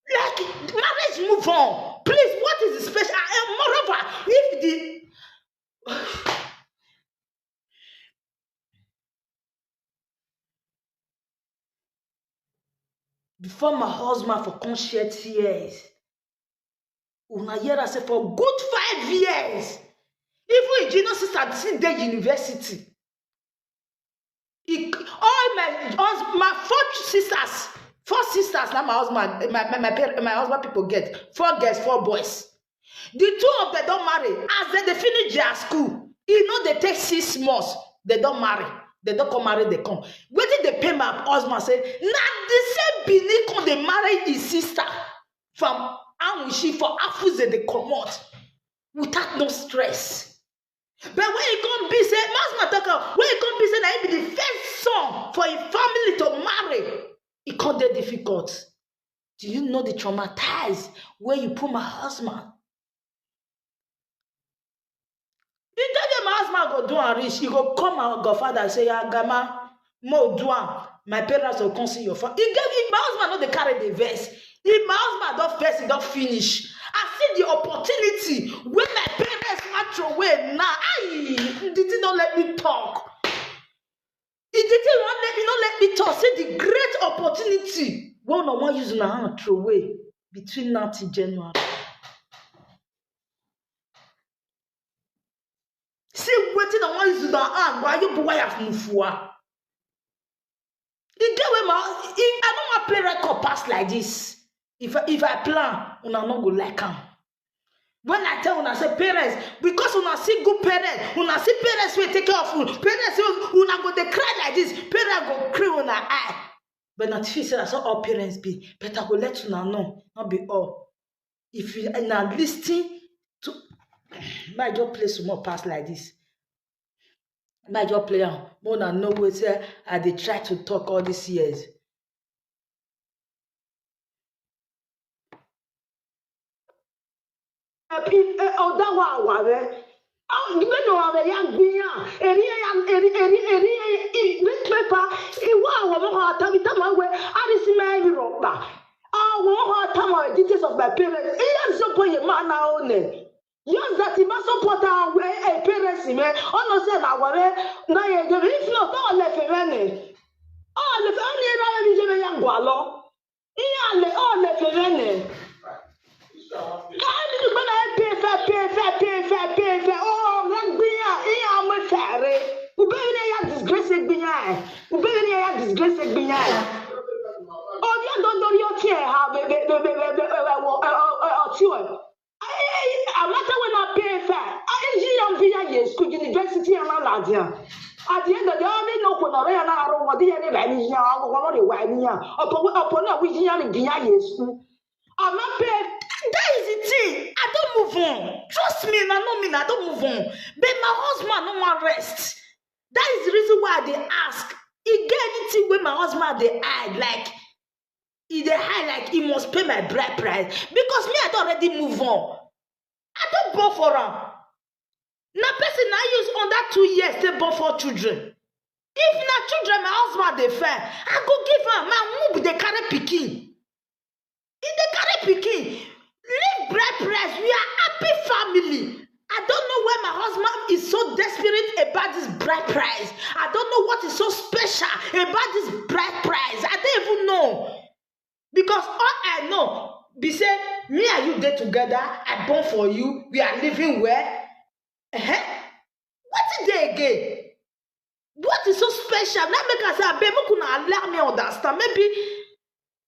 Like marriage move on. Please, what is the special? And moreover, if the Before my husband for come shed tears, una hear am say for good five years, even him junior sister still dey university. He, all my hus- my four sisters, four sisters na my husband, my my my, parent, my husband people get four girls, four boys. The two of them don marry. As dem dey finish their school, e no dey take six months, dem don marry. Dem don come marry, dem come. Wetin dey pain my husband say na the same Benin come dey marry his sister from Awushi for Afuze dey comot without no stress. But when e come be say, my husband talk am, when e come be say na him be the first son for him family to marry, e come dey difficult. Do you know the traumatize wey you put my husband? E get day my husband go do am reach, e go call my godfather say, "Ah, Gama, mo do am. My parents go come see your father." E get, if my husband no dey carry the vex. If my husband don vex, e don finish. I see the opportunity wey my parents wan throw away now. Ayi, the thing no let me talk. E, the thing wan let me, no let me talk. See the great opportunity wey una wan use una hand throw away between now till January. See wetin I wan use una hand go, ayo buwa ya fun fua. E get wey my, if I no wan play record pass like this. If I, if I plan, una no go like am. When I tell una say parents, because una see good parents, una see parents wey take care of una, parents wey una go dey cry like this, parents go cry una eye. But na feel say na so all parents be. But I go let una know, no be all. If you na listen to, my just play some more pass like this. My just play am. More than know wetin I dey try to talk all these years. Ọ̀dà wa àwà rẹ̀. Gbẹ́nu ọ̀rọ̀ rẹ̀ ya gbìyàn. Èrí ya, èrí, èrí, èrí, newspaper. Ìwọ àwọn ọmọ kan àtàbí táwọn wẹ̀, àrísí mẹ́rin rọ̀ pa. Àwọn ọmọ kan táwọn details of my parents. Ìyá ìjọba yẹn máa na ó nẹ̀. Just that he must support our, eh, eh, parents, man. Ono se na ware na ye give. If not, all left rene. All left, only ra mi je me ya gwalo. Iya le, all left rene. Ka ni du bana pay fair, pay fair, pay fair, pay fair. Oh, na gbia, iya mo fare. Ube ni ya disgrace gbia. Ube ni ya disgrace gbia. Oh, ya don don yo tie ha be be be be be be be wo o ti o. Amata wena pay fair. Ayi ya via ye school university ya na ladia. At the end of the day, no ko na ya na aro mo di ya ne ba ni ya, ko mo de wa ni ya. Opo opo na wi ya ni ya ye school. Ama pay. That is the thing. I don't move on. Trust me, na no me, I don't move on. But my husband no wan rest. That is the reason why I dey ask. E get anything wey my husband dey hide, like, e dey hide like e must pay my bride price, because me, I don already move on. I don born for am. Na person na use under two years take born four children. If na children my husband dey find, I go give am. My womb dey carry pikin. E dey carry pikin. Leave bride price. We are happy family. I don't know why my husband is so desperate about this bride price. I don't know what is so special about this bride price. I don't even know. Because all I know be say me and you dey together, I born for you, we are living well. Uh-huh. What is there again? What is so special? Now make I say, abeg, make una allow me understand. Maybe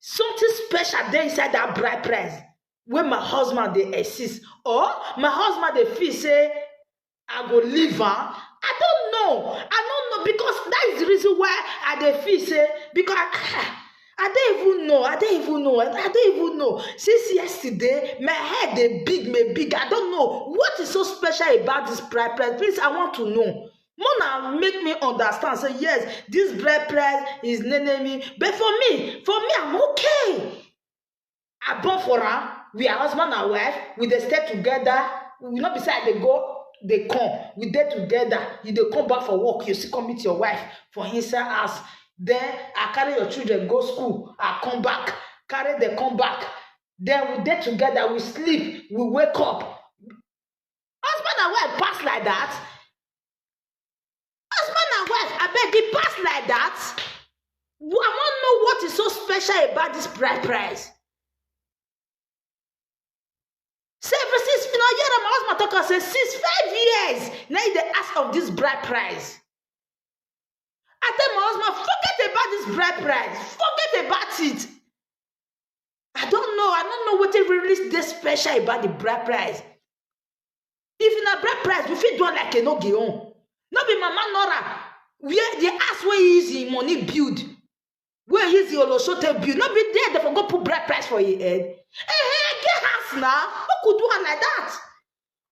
something special dey inside that bride price wey my husband dey exist, or my husband dey feel say I go leave am. I don't know. I don't know, because that is the reason why I dey feel say, because I, I don't even know. I don't even know. I don't even know. Since yesterday, my head dey big, me big. I don't know what is so special about this bride price. Please, I want to know. Mona make me understand. Say yes, this bride price is nenemi. But for me, for me, I'm okay. I born for am. We are husband and wife. We dey stay together. We no be say I dey go, dey come. We dey together. You dey come back for work, you still come meet your wife for inside house. Then I carry your children go school. I come back, carry them come back. Then we dey together. We sleep. We wake up. Husband and wife pass like that. Husband and wife, abeg, e pass like that. I wan know what is so special about this bride price. Say, since, you know, hear my husband talk and say, since five years, now they ask of this bride price. I tell my husband, forget about this bride price. Forget about it. I don't know. I don't know what really this special about the bride price. If na bride price, we fit do am like Enoge own. No be Mama Nora, where the ass wey he use him money build, where he use the Oloshote build, no be there they for go put bride price for him head. Eh, eh, get house now. Who could do am like that?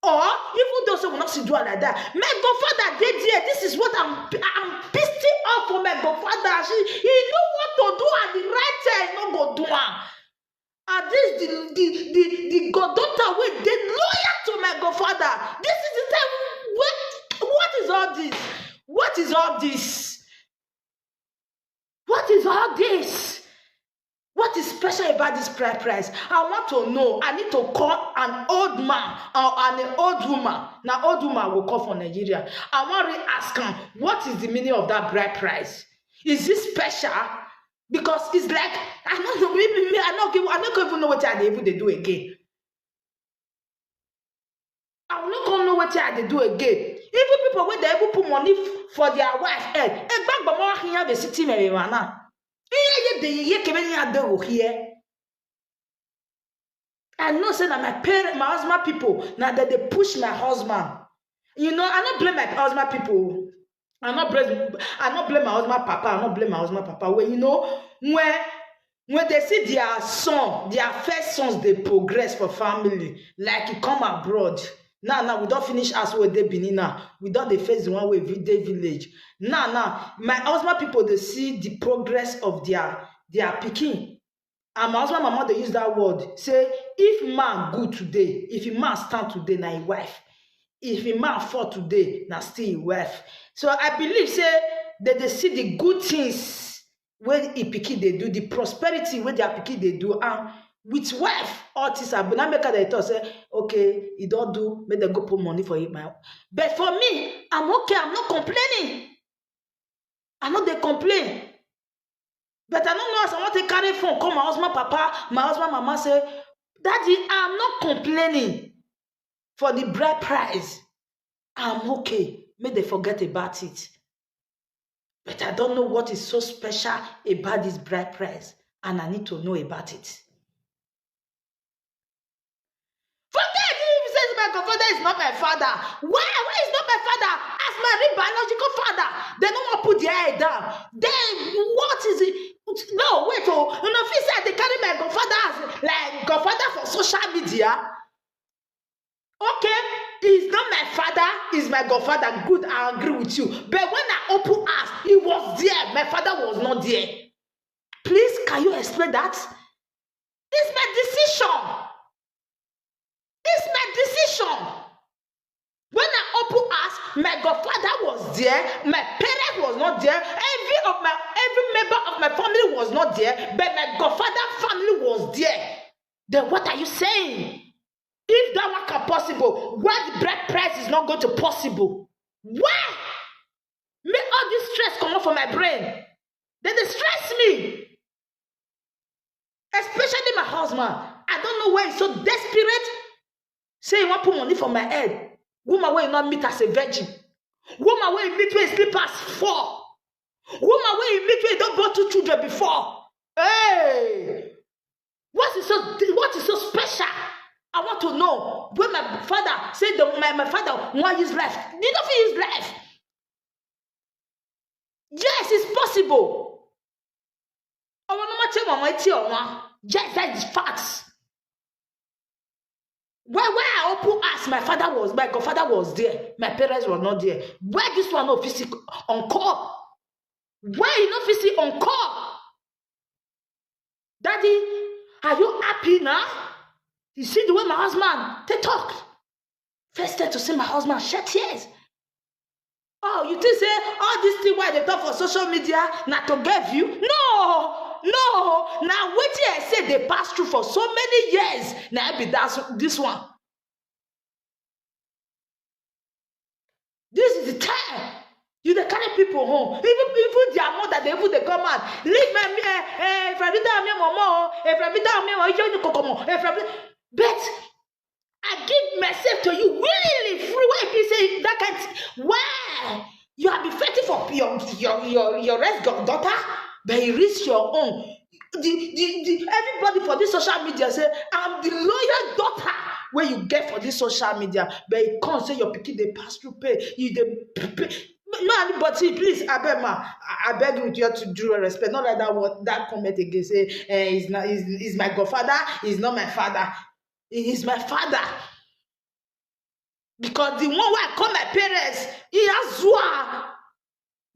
Or even though so we not see do am like that. My godfather dey there. This is what I'm I'm pissed off for my godfather. She, he know what to do at the right time. He no go do am. And this the the the the goddaughter wey dey loyal to my godfather. This is the time. What what is all this? What is all this? What is all this? What is special about this bride price? I want to know. I need to call an old man or an old woman. Now, old woman will call for Nigeria. I want to ask him, what is the meaning of that bride price? Is this special? Because it's like, I don't know, maybe me, I not give, I not even know what I dey even dey do again. I will not come know what I dey do again. Even people wey dey even put money f- for their wife head. Egbagbomo ahinya be sitting there now. Here ye dey ye kebe ni ade go here. I know say na my parent, my husband people, na that they push my husband. You know, I not blame my husband people. I not blame I not blame my husband papa. I not blame my husband papa. When you know, when when they see their son, their first sons, they progress for family. Like you come abroad. Now, now we don't finish as we dey Benin now. We don't dey face the one way vi- dey village. Now, now my husband people they see the progress of their their picking. And my husband mama they use that word. Say if man good today, if a man stand today, na his wife. If a man fall today, na still his wife. So I believe say that they see the good things wey e pikin dey do, the prosperity wey their pikin dey do, and with wife all things are na make her dey talk say okay, e don do, make dem go put money for it. My but for me, I'm okay, I'm not complaining. I no dey complain. But I no know as I want to carry phone call my husband papa, my husband mama say, daddy, I'm not complaining for the bride price. I'm okay. Make they forget about it. But I don't know what is so special about this bride price, and I need to know about it. Forget if he says my godfather is not my father. Why? Why is not my father? As my real biological father, they don't want to put their head down. Then what is it? No, wait, oh, you know, if he said they carry my godfather as like godfather for social media. Okay, he's not my father, he's my godfather. Good, I agree with you. But when I open eyes, he was there. My father was not there. Please, can you explain that? It's my decision. It's my decision. When I open eyes, my godfather was there, my parents was not there, every of my every member of my family was not there, but my godfather family was there. Then what are you saying? If that one can possible, why the bride price is not going to possible? Why? Make all this stress come off for my brain. They dey stress me. Especially my husband. I don't know why he's so desperate. Say he want put money for my head. Woman wey you not meet as a virgin. Woman wey you meet wey slippers fall. Woman wey you meet wey don born two children before. Hey! What is so what is so special? I want to know. When my father said the, my, my father want use life. They don't fit use life. Yes, it's possible. Our normal tell mama tell one. Yes, that is facts. Why why I open ask my father was my godfather was there, my parents were not there. Why this one no fit see on call? Why you no fit see on call? Daddy, are you happy now? You see the way my husband they talk. First time to see my husband shed tears. Oh, you think say all this thing why they talk for social media na to get view? No, no. Now wetin I say they pass through for so many years. Now be that this one. This is the time You dey carry people home. Even even their mother dey even dey come out. Leave my me eh, eh, if I be down me mama oh, if I be down me mama, you know kokomo, if I be but I give myself to you willingly, free way be say that kind thing. Why? You have been fighting for your your your your rest daughter, but you reach your own. The, the, the, everybody for this social media say I'm the loyal daughter where you get for this social media, but you can't say your pikin dey pass through pain. You dey pay. No, anybody, please, I beg ma, I beg with your to due respect. Not like that word, that comment again. Say, eh, he's not, he's, he's my godfather. He's not my father. He is my father. Because the one where I call my parents, he has one.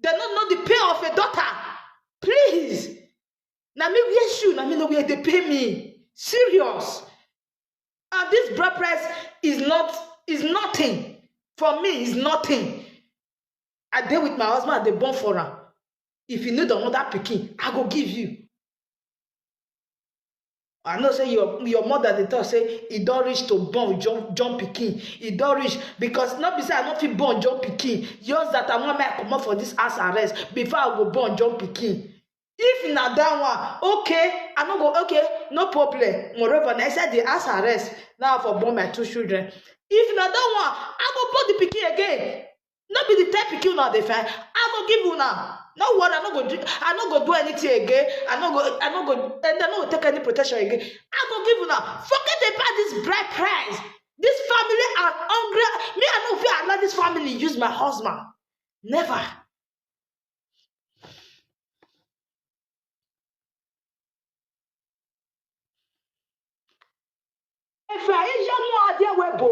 They don't know the pain of a daughter. Please. Now me wear shoe, now me no wear they pay me. Serious. And this bread price is not is nothing. For me, is nothing. I dey with my husband, they born for am. If you need another pikin, I go give you. I know say your your mother dey talk say e don reach to born John John pikin. E don reach because not be say I no fit born John pikin. Yours that I want make I comot for this house arrest before I go born John pikin. If na that one, okay, I no go okay, no problem. Moreover, na inside the house arrest now for born my two children. If na that one, I go born the pikin again. No be the type pikin una dey find. I go give una. No worry, I no go do I no go do anything again. I no go I no go and I no go take any protection again. I go give una. Forget about this bride price. This family are hungry. Me, I no fit allow this family use my husband. Never. Efe ije mu adie webo.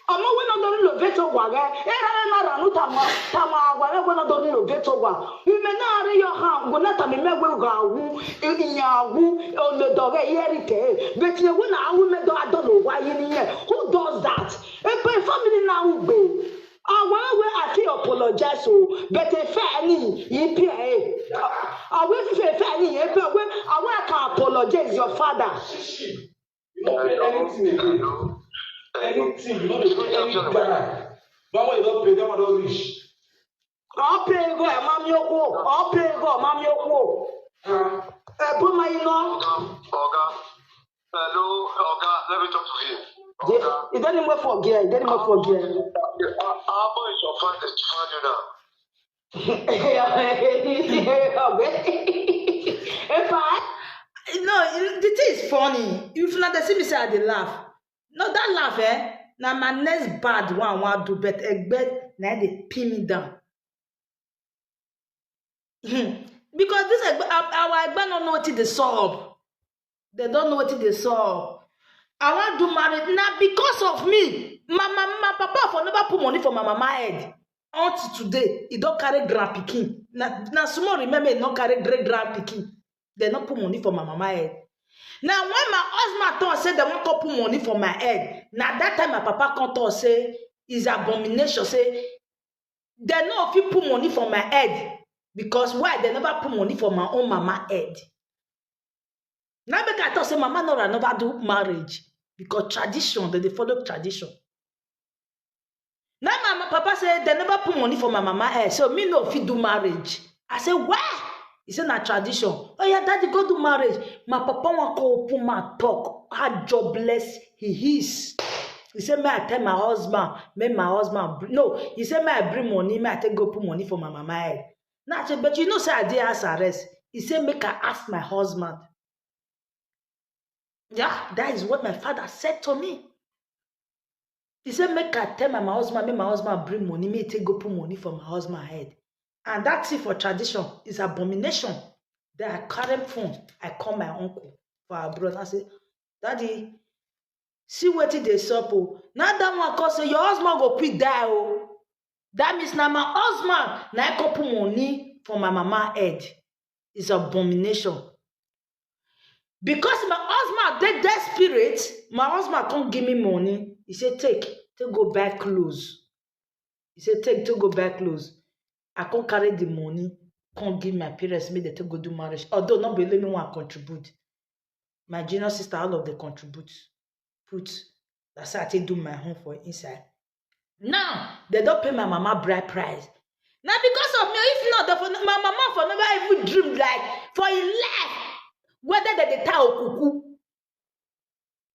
Omo we no dori lo veto ware. Era na ranu tama tama ware we no dori lo veto wa. Ume na ari yo ha go na tami me we ga wu. Inya wu o le do ge yeri te. Beti we na awu me do adolo wa yi ni ye. Who does that? Epe family na ugbe. Awe we I fit apologize o, but if any ye pay eh. Awe if if any ye pay we awe I can apologize your father. You no pay anything again. Anything, you no dey pay any guy. That one you don pay, that one don reach. Ọ pay go ẹ máa mi okú o, ọ pay go ẹ máa mi okú o. Ẹ bó ma iná. Oga, hello, Oga, let me talk to you. Ìdẹ́ni mo fọ̀ gẹ̀, ìdẹ́ni mo fọ̀ gẹ̀. How much is your father to find you now? Ọ̀gbẹ́. Epa. No, the thing is funny. If una dey see me say I dey laugh. No, that laugh, eh? Na my next bad one I wan do, but Egbe na dey pin me down. Hmm. Because this Egbe, our Egbe no know wetin dey sup. They don't know wetin dey sup. I wan do marriage na because of me. My mama, my papa for never put money for my mama head. Until today, he don carry grand pikin. Na na small remember he no carry great grand pikin. They no put money for my mama head. Na when my husband talk say they wan come put money for my head, na that time my papa come talk say is abomination, say they no fit put money for my head because why they never put money for my own mama head. Na make I talk say mama Nora never do marriage because tradition, they dey follow tradition. Na my papa say they never put money for my mama head, so me no fit do marriage. I say why? He say na tradition. Oh yeah, daddy go do marriage. My papa wan come open mouth talk how jobless he is. He say may I tell my husband, make my husband br- no. He say may I bring money, may I take go put money for my mama head. Now I say but you know say I dey house arrest. He say make I ask my husband. Yeah, that is what my father said to me. He said make I tell my, my husband, make my husband bring money, make he take go put money for my husband head. And that thing for tradition is abomination. Then I carry phone, I call my uncle for abroad. I say, daddy, see wetin dey sup o. Na that one come say your husband go quick die o. That means na my husband na I come put money for my mama head. Is abomination. Because my husband dey desperate, my husband come give me money. He say take, take go buy clothes. He say take, take go buy clothes. I come carry the money, come give my parents make they take go do marriage. Although not be only me one contribute. My junior sister, all of them contribute. Put that's how I take do my home for inside. Now they don't pay my mama bride price. Na because of me, if not, the, for, my mama for never even dream like for im life whether dem dey tie okuku.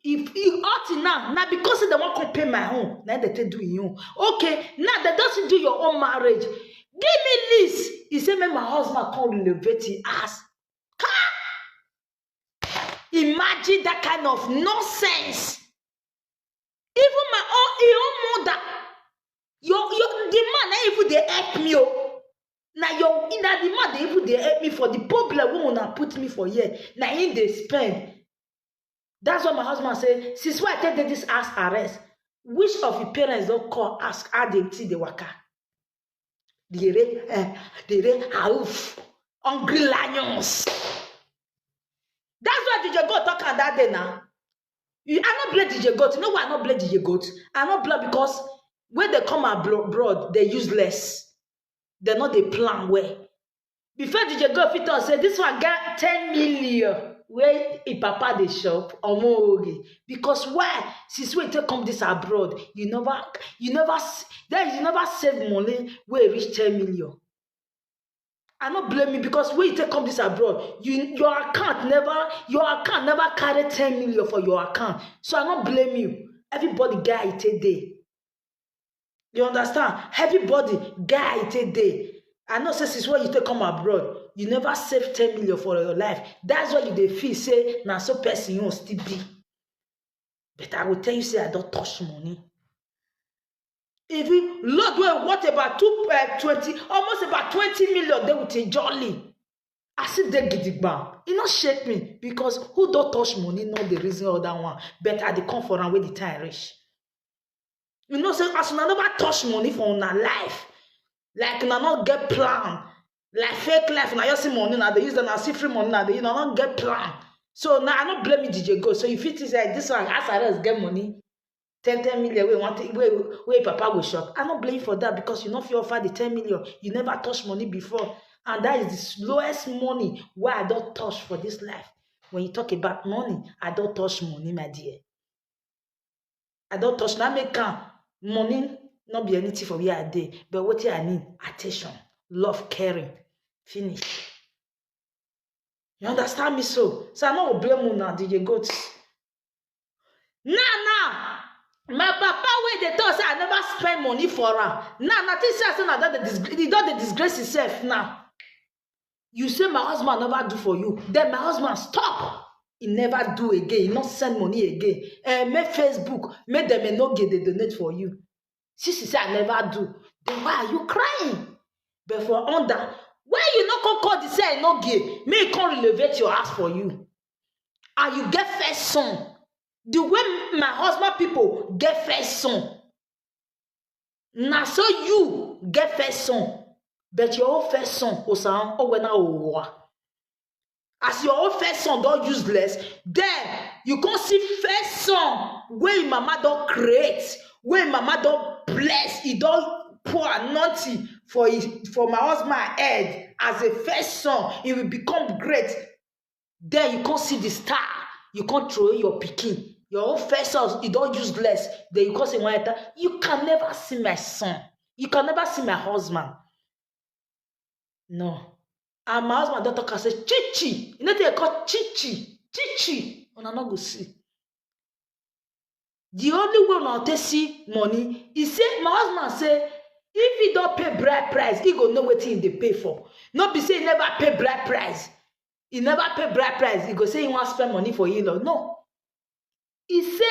If e hot now, na because say dem wan come pay my own, na dem take do im own. Okay, now dem don still do your own marriage. Give me list. E say make my husband come renovate im house. Imagine that kind of nonsense. Even my own, im own mother, your, your, the man na even dey help me o. Na your, na the man dey even dey help me for the problem wey una put me for here. Na him dey spend. That's why my husband say, since why I take dey this house arrest, which of your parents don call ask how the thing dey waka? Dere, eh, dere, awoof, hungry lions. That's why D J Goat talk am that day now. You, I no blame D J Goat. You know why I no blame D J Goat? I no blame because when they come abroad, they useless. They no dey plan well. Before D J Goat fit talk say this one get ten million wey im papa dey shop, omo oge. Because why? Since wey you take come this abroad, you never, you never s-, then you never save money wey reach ten million. I no blame you because when you take come this abroad, you, your account never, your account never carry ten million for your account. So I no blame you. Everybody get how e take dey. You understand? Everybody get how e take dey. I know say since when you take come abroad, you never save ten million for your life. That's why you dey feel say na so person you still be. But I will tell you say I don touch money. If you load well, what about two, uh, twenty, almost about twenty million dey with a jolly. I still dey gidigba. E no shake me because who don touch money know the reason other one. But I dey come for am when the time reach. You know say as una never touch money for una life, like una no get plan, like fake life, na just see money, na dey use am, na see free money, na dey, una no get plan. So now I no blame you, D J Goat. So you fit say this one, as I get money, ten, ten million wey want, wey, wey papa go shop. I no blame you for that because you no fit offer the ten million. You never touch money before. And that is the slowest money wey I don touch for this life. When you talk about money, I don touch money, my dear. I don touch, na make am. Money no be anything for where I dey, but wetin I need, attention, love, caring, finish. You understand me so? So I no go blame una, D J Goat. Now, now, my papa wey dey talk say I never spend money for am. Now, na think say I say na don dey disg-, e don dey disgrace himself now. You say my husband never do for you, then my husband stop. He never do again. He no send money again. Eh, make Facebook, make dem no get dey donate for you. Since you say I never do, then why are you crying? But for under, why you no come call the say I no get? Make he come renovate your house for you. And you get first son. The way my husband people get first son, na so you get first son. But your own first son, Osan Owena Owa. As your own first son don useless, then you come see first son wey mama don create, wey mama don bless, e don pour anointing for his, for my husband head as a first son, he will become great. Then you come see the star, you come throw your pikin, your own first son, e don useless. Then you come say, "Why?" You can never see my son. You can never see my husband. No. And my husband don talk and say, "Chichi." You know they call Chichi. Chichi. Una no go see. The only way una take see money, he say, my husband say, if he don pay bride price, he go know wetin he dey pay for. No be say he never pay bride price. He never pay bride price. He go say he wan spend money for in-law. No. He say,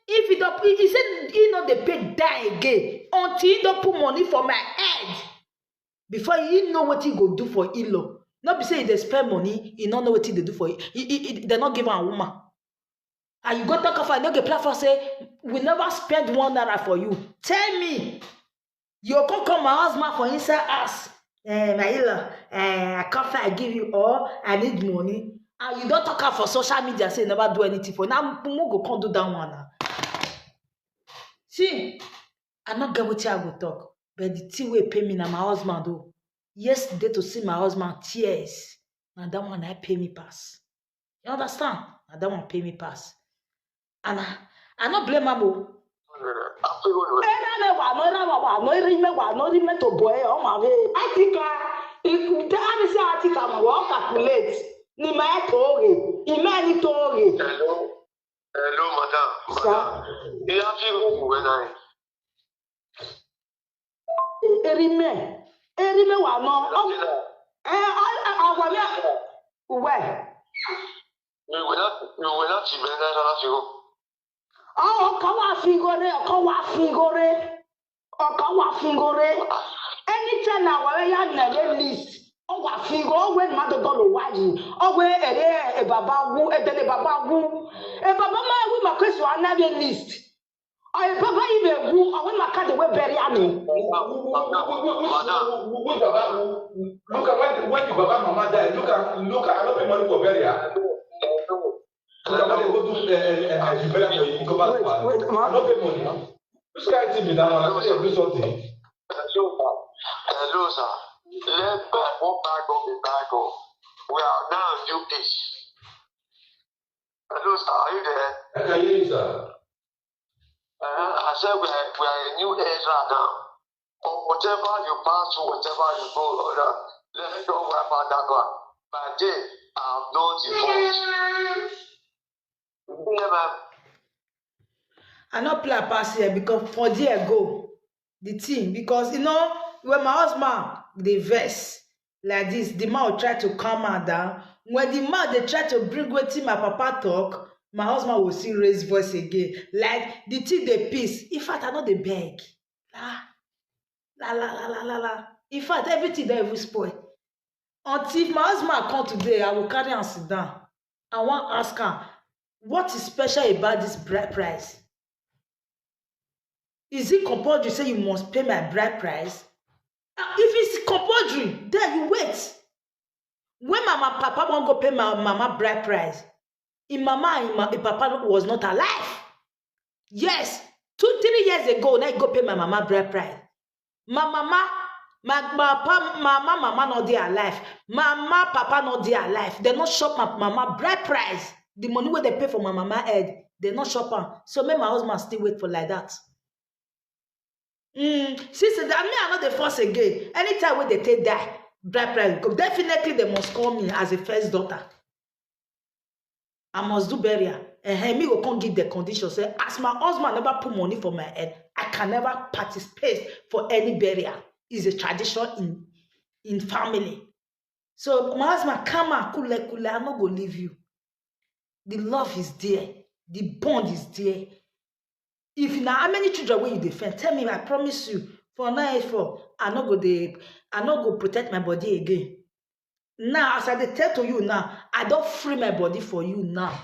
if he don, he, he say he no dey pay dime again until he don put money for my head. Before he know wetin he go do for in-law. No be say he dey spend money, he no know wetin he dey do for he, he, he, he, they no give am woman. And you go talk of, I no get platform say, we never spend one naira for you. Tell me, you come call my husband for inside house. Eh, my in-law, eh, I come say I give you all, I need money. And you don talk am for social media say you never do anything for you. Now, who go come do that one now? See, I no get wetin I go talk, but the thing wey pay me na my husband o. Yesterday to see my husband tears, na that one na pay me pass. You understand? Na that one pay me pass. And I, I no blame am o. Era me wa no, era wa wa no, eri me wa no, eri me to boy, o ma ve. Atika, i- te a mi se atika ma wa calculate. Ni ma e to re, i me ni to re. Hello, hello, madam. Sir. Madam. You have to go when I. Eri me, eri me wa no. O, eh, a, a, a, wa me. Uwe. You will not, you will not be better than you. Ọ, ọka wa fingore, ọka wa fingore. Ọka wa fingore. Anytime na wa ya na le list. Ọ wa fingo, ọ we ma do do lo wa yi. Ọ we ere e baba wu, e de le baba wu. E baba ma wu ma kwesu ana le list. Ọ e baba yi be wu, ọ we ma ka de we bury ani. Madam, madam. Look at when, when the baba mama die. Look at, look at, I don't pay money for burial. Look at what they go do, eh, eh, eh, eh, the burial for you. Go back. Wait, wait, ma. I don't pay money. This guy tell me that one. I say you do something. Hello, sir. Hello, sir. Let back, what back up, be back up. We are now in new age. Hello, sir. Are you there? I can hear you, sir. Uh, I said we are, we are in new era now. Or whatever you pass through, whatever you go, or that, let it go wipe out that one. By day, I have no divorce. You hear, ma'am? I no play pass here because for there go the thing, because you know, when my husband dey vex like this, the man will try to calm her down. When the man dey try to bring wetin my papa talk, my husband will still raise voice again. Like the thing dey peace. In fact, I no dey beg. La la la la la la la. In fact, everything don even spoil. Until if my husband come today, I will carry am sit down. I wan ask am, what is special about this bride price? Is it compulsory say you must pay my bride price? Ah, if it's compulsory, then you wait. When mama papa wan go pay my mama bride price, im mama and im, ma- im papa was not alive. Yes, two, three years ago, na he go pay my mama bride price. My mama, my, my papa, mama, mama not dey alive. Mama, papa not dey alive. They not shop my mama bride price. The money where they pay for my mama head, they not shop am. So make my husband still wait for like that. Mm, since that me, I not the first again. Anytime when they take die, bride price go. Definitely they must call me as a first daughter. I must do burial. And me go come give the condition. Say, as my husband never put money for my head, I can never participate for any burial. It's a tradition in in family. So my husband, come and cool, cool, I no go leave you. The love is there. The bond is there. If na how many children wey you dey find, tell me, I promise you, for nine four, I no go dey, I no go protect my body again. Now, as I dey tell to you now, I don free my body for you now.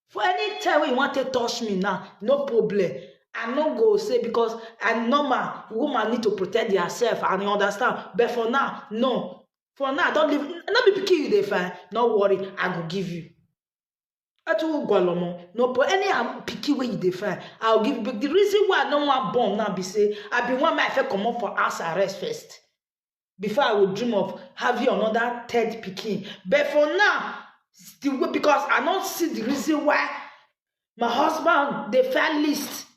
For any time wey you wan take touch me now, no problem. I no go say because I normal, woman need to protect herself and you understand. But for now, no. For now, I don leave. No be pikin you dey find. No worry, I go give you. Atu gwalomo. No, but any am pikin wey you dey find, I'll give you. But the reason why I no wan born now be say I be one man I fit comot for house arrest first before I would dream of having another third pikin. But for now, the way, because I don't see the reason why my husband dey find list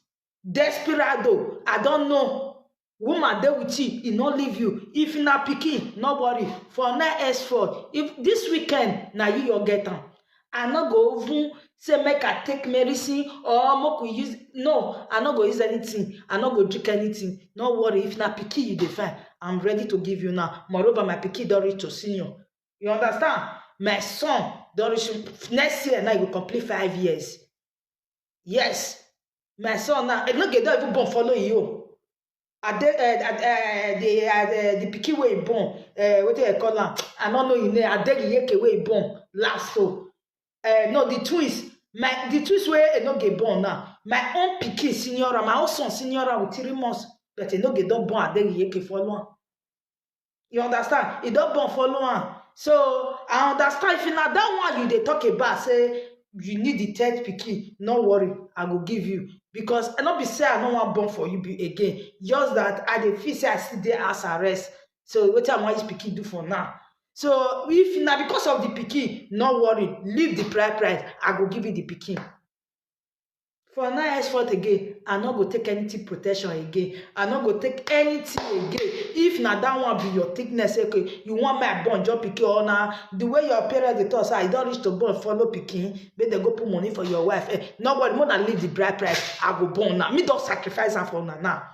desperado. I don't know. Woman dey with you, he no leave you. If na pikin, no worry. For now, S four, if this weekend na you your get am, I no go even say make I take medicine or make we use. No, I no go use anything. I no go drink anything. No worry. If na pikin you dey find, I'm ready to give you now. Moreover, my pikin don reach to senior. You understand? My son don reach next year now. He go complete five years. Yes, my son now. E no get don even born follow you. Ade, uh, uh, the uh, the the pikin wey he born. Uh, wetin I call am? I no know him name. Adegiyeke wey he born last so. Uh, no, the twins. My the twins wey e no get born now. My own pikin senior am. My own son senior am with three months. But e no get don born Adegiyeke follow am. You understand? E don born follow am. So I understand if na that one you dey talk about, say you need the third pikin, no worry, I go give you. Because I no be say I no wan born for you be again. Just that I dey feel say I still dey house arrest. So wetin I wan use pikin do for now? So if na because of the pikin, no worry, leave the bride price, I go give you the pikin. For now, henceforth again, I no go take anything protection again. I no go take anything again. If na that one be your thickness, okay, you want my born job pikin, or na the way your parents dey talk say, "I don reach to born, follow pikin, make dem go put money for your wife." Eh, no worry, more than leave the bride price, I go born now. Me don sacrifice am for una now.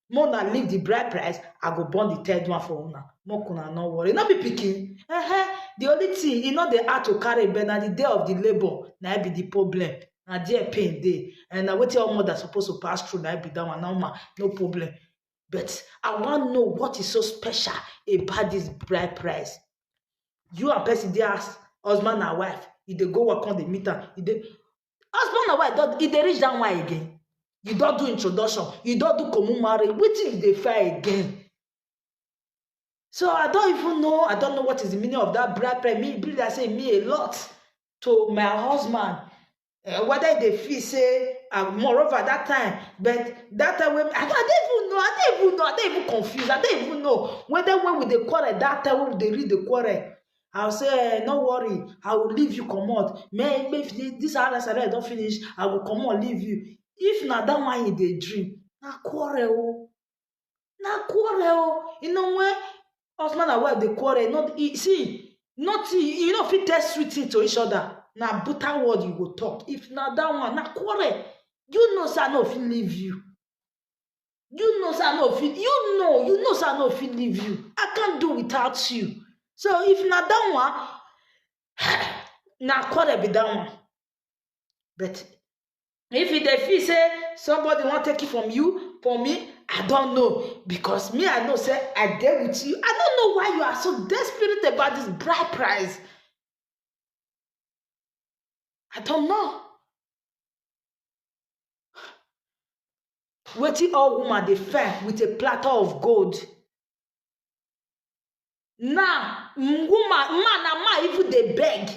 More than leave the bride price, I go born the third one for una. Make una no worry. No be pikin. Uh-huh. The only thing, e no dey hard to carry, but na the day of the labor, na be the problem. Na there pain dey. And na wetin all mother suppose to pass through, na be that one. Normal, no problem. But I wan know what is so special about this bride price. You and person dey as husband and wife, you dey go work, come dey meet am, you dey husband and wife, don e dey reach that one again? You don do introduction, you don do common marriage, wetin you dey find again? So I don't even know, I don't know what is the meaning of that bride price. Me, e be like say e mean a lot to my husband. Eh, whether e dey feel say, ah, moreover that time, but that time wey I, I don't even know, I don't even know, I don't even confuse, I don't even know whether when we dey quarrel that time, when we dey read the quarrel, I will say, eh, "No worry, I will leave you comot. May, may if thi-, this hour salary don finish, I go comot leave you." If na that one you dey dream, na quarrel o. Na quarrel o. You know when husband and wife dey quarrel, not e, see, nothing, you no fit tell sweet thing to each other. Na bitter word you go talk. If na that one, na quarrel. You know say I no fit leave you. You know say I no fit. You know, you know say I no fit leave you. I can't do without you. So if na that one, na quarrel be that one. But if you dey feel say somebody wan take it from you, for me, I don't know, because me, I know say I dey with you. I don't know why you are so desperate about this bride price. I don't know. Wetin all woman dey fair with a platter of gold? Now, m-, woman, man, na man even dey beg.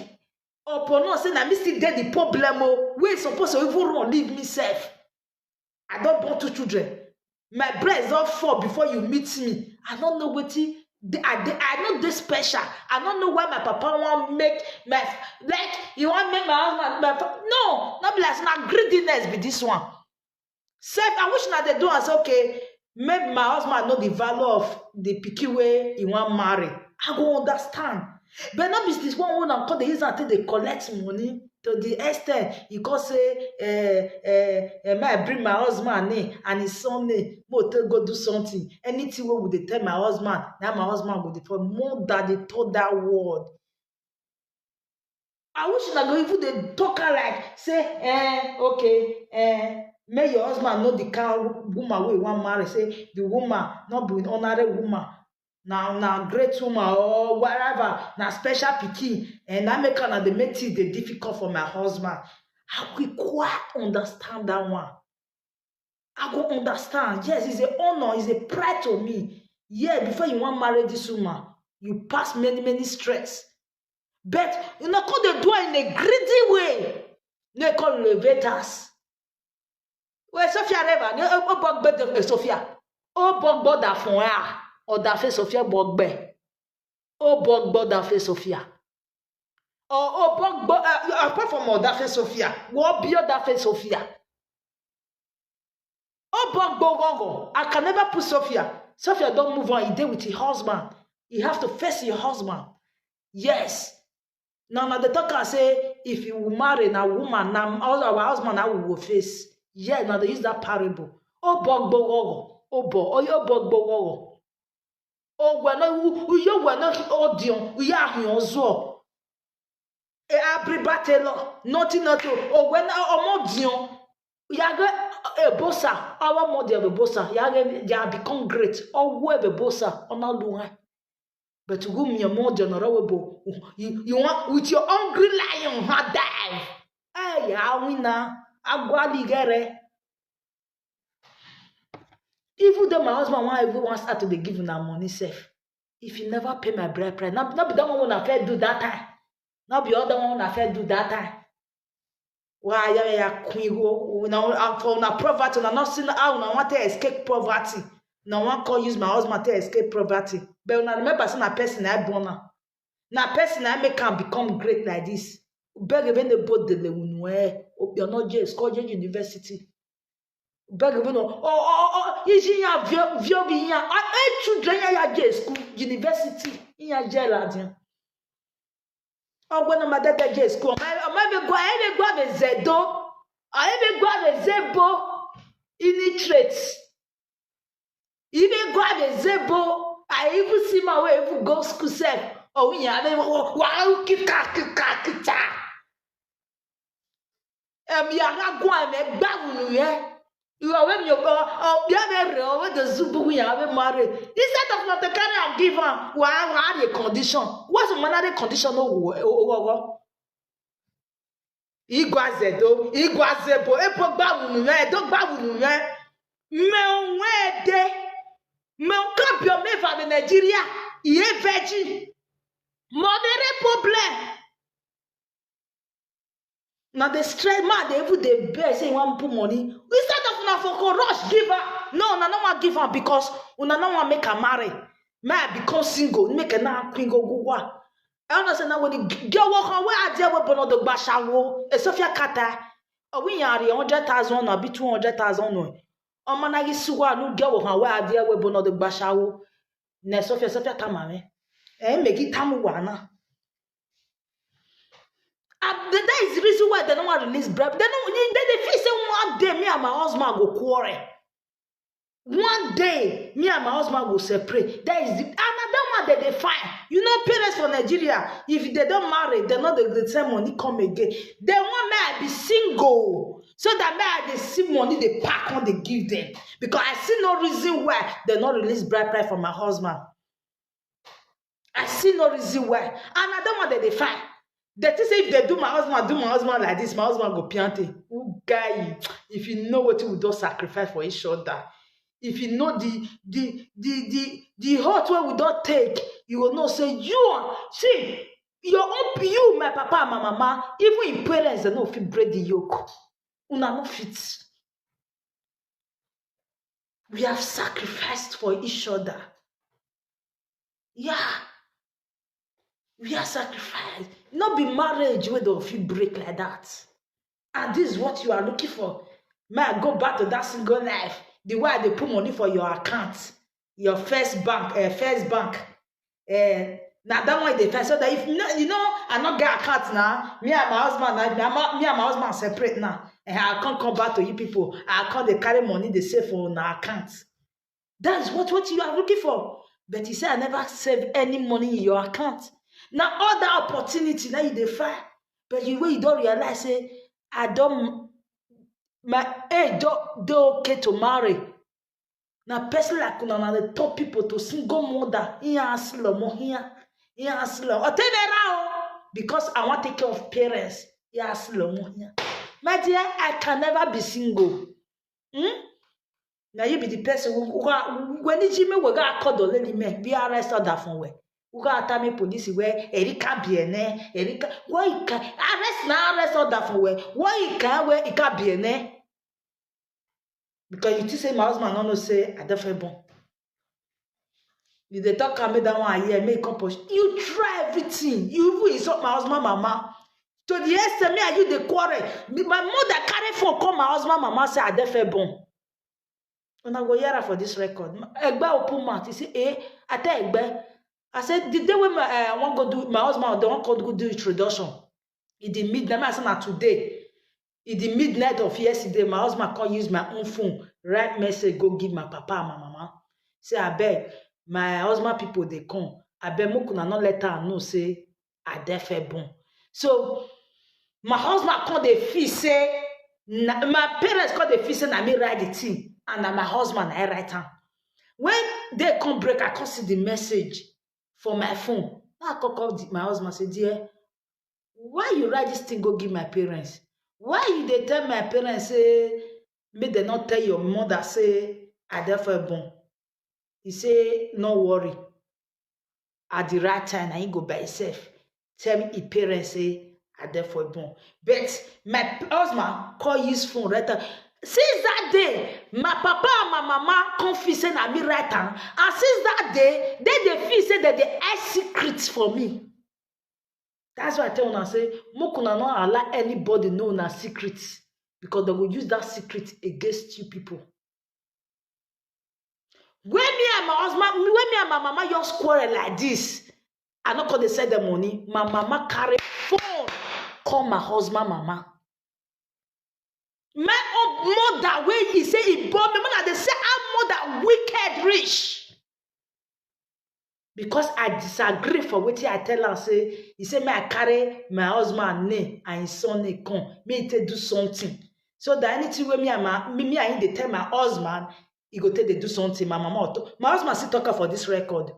Upon us say na me still dey the problem o. Wey suppose to even run leave me sef. I don born two children. My breast don fall before you meet me. I no know wetin dey, I dey, I no dey special. I no know why my papa wan make my, like, he wan make my husband, my fa-, no, no be like say na greediness be this one. Sef, I wish una dey do am say, okay, make my husband know the value of the pikin wey he wan marry. I go understand. But no be this one wey una come dey use am take dey collect money to the extent you come say, eh, eh, eh, make I bring my husband name and his son name, make we take go do something. Anything wey we dey tell my husband, na my husband go dey follow. More than dey talk that word. I wish una go even dey talk am like say, eh, okay, eh, make your husband know the kind woman wey you wan marry, say the woman no be ordinary woman, na, na great woman or whatever, na special pikin, and na make una dey make things dey difficult for my husband. I will quite understand that one. I go understand. Yes, it's a honor, it's a pride to me. Yeah, before you wan marry this woman, you pass many, many stress. But you no come dey do am in a greedy way. No come elevate us. Well, Sophia Reva, ni o, o bọ gbẹ de, eh, Sophia. O bọ gbọ da fun ya. O da fe Sophia bọ gbẹ. O bọ gbọ da fe Sophia. O, o bọ gbọ, eh, apart from o da fe Sophia, wo bi o da fe Sophia. O bọ gbọ gogo. I can never put Sophia. Sophia don move on. He dey with his husband. He have to face your husband. Yes. Now, now they talk and say, if you marry na woman, na our husband, na we will face. Yeah, now they use that parable. O bọ gbọ gogo. O bọ, o yo bọ gbọ gogo. O we no, u, u yo we no, o dion, u ya hion zo. E abri batelo, nothing, nothing. O we no, o mo dion. Ya ge, e bosa, our mo de bosa. Ya ge, they have become great. O we be bosa, o na lu ha. But whom your more general bo, you, you want with your hungry lion, hard dive. Hey, ya wina, agwa ligere. Even though my husband want, even want start to dey give una money sef. If you never pay my bride price, na, na be that one wey una fit do that time. Na be other one wey una fit do that time. Why ya, ya queen go? Una, uh, for una poverty, una not see how una want to escape poverty. Una want call use my husband to escape poverty. But una remember say na person I born am. Na person I make am become great like this. Beg even the boat the leunue. You're not just college university. Beg even no. Oh, oh, oh, iji ya vio, vio bi ya. Ah, eh, children ya ya je school, university. Ya je la dia. Oh, when my dad je school. My, my be gwa, I be gwa be zedo. I be gwa be zebo. Illiterate. I be gwa be zebo. I even see my way even go school self. Oh, yeah, I be wa, wa, wa, kita, kita, kita. Em, ya ga gwa me gba unu ye. You are when you go, oh, ya be re, oh, we the zubu ya be marry. Instead of not to carry and give am, wa, wa the condition. What's the manner the condition? Oh, oh, oh, oh. Igwa zedo, igwa zebo, epo gba unu ye, do gba unu ye. Me onwe de, me onka bio me va de Nigeria, iye virgin. Modere problem. Na the stress man dey even dey beg say he wan put money. Instead of una for go rush give am. No, una no wan give am because una no wan make am marry. Make I become single, make I now queen go go wa. I understand now when the girl walk on where I deal with Bono the Bashawo, a Sophia Kata. Are we are a hundred thousand or be two hundred thousand no? Omo na gi suwa nu girl walk on where I deal with Bono the Bashawo. Ne Sophia, Sophia Tamame. Eh, make it tamu wana. Ah, that is the reason why they don't want to release bribe. They don't. They, they feel say one day me and my husband go quarrel. One day me and my husband go separate. That is the, and na that one that they find. You know, parents for Nigeria, if they don't marry, they not the, the same money come again. They want me I be single, so that me I dey see money they pack on they give them, because I see no reason why they not release bribe price for my husband. I see no reason why. And I don't want that they find. They think say if they do my husband, do my husband like this, my husband go piante. Who guy, if you know what we don't sacrifice for each other, if you know the the the the the hurt where we don't take, you will know say you are, see, your own, you, my papa and my mama, even in parents, they no fit break the yoke. Una no fit. We have sacrificed for each other. Yeah. We are sacrificed. Not be marriage where they feel break like that. And this is what you are looking for. May I go back to that single life? The way they put money for your account, your first bank, uh, first bank. Uh, now that one they first, so that if no, you know, I not get account now. Me and my husband, now, me and my, me and my husband separate now. And I can't come back to you people. I can't they carry money they save for our account. That's what, what you are looking for. But you say I never save any money in your account. Now all that opportunity now you dey find. But you when you don't realize say I don't, my age don't dey okay to marry. Now person like una na the top people to single mother. Here aslomo here. Here aslomo. Otenera o. Because I want take care of parents. Here aslomo here. My dear, I can never be single. Hmm? Now you be the person who, who, who when did you me we got called the lady me be arrest order from where? Who got tell me police where Erika Biene, Erika, why you can arrest now arrest order from where? Why you can where Ika Biene? Because you think say my husband no know say I definitely born. You dey talk am make that one I hear, make e come push. You try everything. You even insult my husband mama. To the extent me and you dey quarrel. Me, my mother carry phone call my husband mama say I dey fair born. Una go hear am for this record. Egbe open mouth. He say, eh, I tell Egbe. I said, the day when my, uh, I wan go do, my husband, they wan come go do introduction. E dey midnight, I say na today. E dey midnight of yesterday, my husband come use my own phone, write message, go give my papa and my mama. Say, abeg, my husband people dey come. Abeg, make una no let am know say I dey fair born. So, my husband come dey feel say, na, my parents come dey feel say na me write the thing, and na my husband na I write am. When day come break, I come see the message for my phone. Now I come call the, my husband say, dear, why you write this thing go give my parents? Why you dey tell my parents say make dem no tell your mother say I dey fair born? He say, no worry. At the right time, na him go by himself tell me him parents say I dey fair born. But my husband call use phone right time. Since that day, my papa and my mama come feel say na me write am. And since that day, they dey feel say dem dey hide secret for me. That's why I tell una say, make una no allow anybody know una secret, because they go use that secret against you people. When me and my husband, when me and my mama just quarrel like this, I no come dey send them money. My mama carry phone, call my husband mama. My own mother, wey he say he born me, mother dey say how mother wicked reach. Because I disagree for wetin I tell am say, he say make I carry my husband name and his son name come, make he take do something. So that anything wey me and my, me, me and him dey tell my husband, he go take dey do something. My mama auto-, my husband still talk am for this record,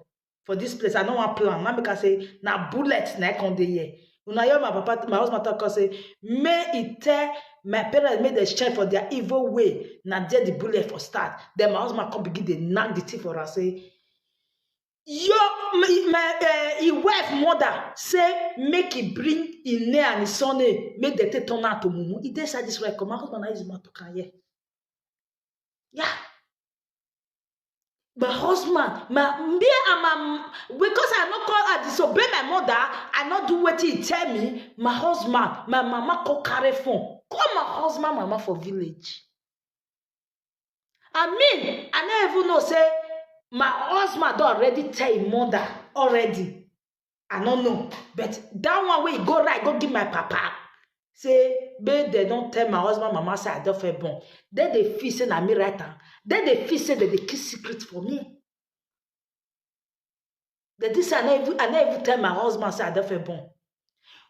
for this place. I no wan plan. Na make I say na bullet na I come dey here. Una hear my papa, my husband talk am say, make he tell my parents make dem change for their evil way. Na there the bullet for start. Then my husband come begin dey knack the thing for am say, your, my, my uh, his wife mother say make he bring his name and his son name, make dem take turn am to mumu. He dey inside this record. My husband na use him mouth talk am here. Yeah. My husband, my, me and my, because I no call, I disobey my mother, I no do wetin he tell me. My husband, my mama come carry phone, call my husband mama for village. I mean, I no even know say my husband don already tell him mother already. I no know, but that one wey he go write go give my papa, say make dem don tell my husband mama say I don first born. Then dem feel say na me write am. Then dem feel say dem dey keep secret for me. That this I no even, I no even tell my husband say I don first born.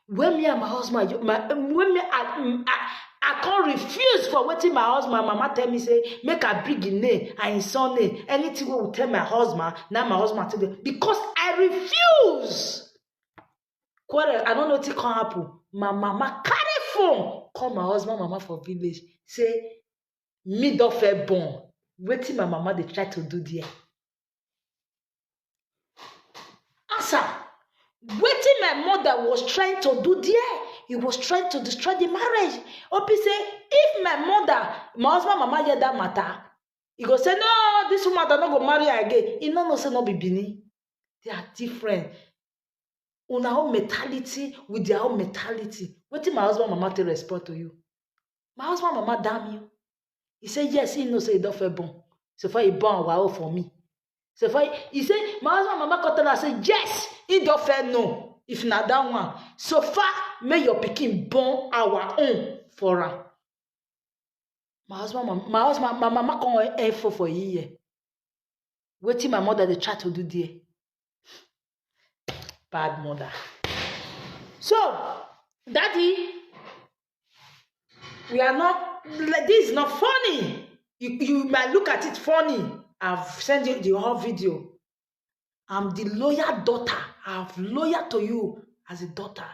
When me and my husband, you, my, when me, I, mm, I, I can't refuse for wetin my husband mama tell me say make I bring him name and his son name. Anything wey will tell my husband, now my husband tell them, because I refuse. Quarrel, I no know wetin come happen. My mama carry phone call my husband mama for village, say me don first born. Wetin my mama dey try to do there? Answer. Wetin my mother was trying to do there, he was trying to destroy the marriage. Obi say, if my mother, my husband mama hear that matter, he go say, no, this woman, I no go marry her again. He no know say no be Benin. They are different. Una own mentality with their own mentality. Wetin my husband mama take respond to you? My husband mama damn you. He say yes, he know say he don first born. So far he born our own for me. So far he say my husband mama come tell am say yes, he don first know. If na that one, so far make your pikin born our own for am. My husband, my, my husband, my mama come info for a year. Wetin my mother dey try to do there? Bad mother. So, daddy, we are not, like, this is not funny. You, you might look at it funny. I've sent you the whole video. I'm the loyal daughter. I'm loyal to you as a daughter.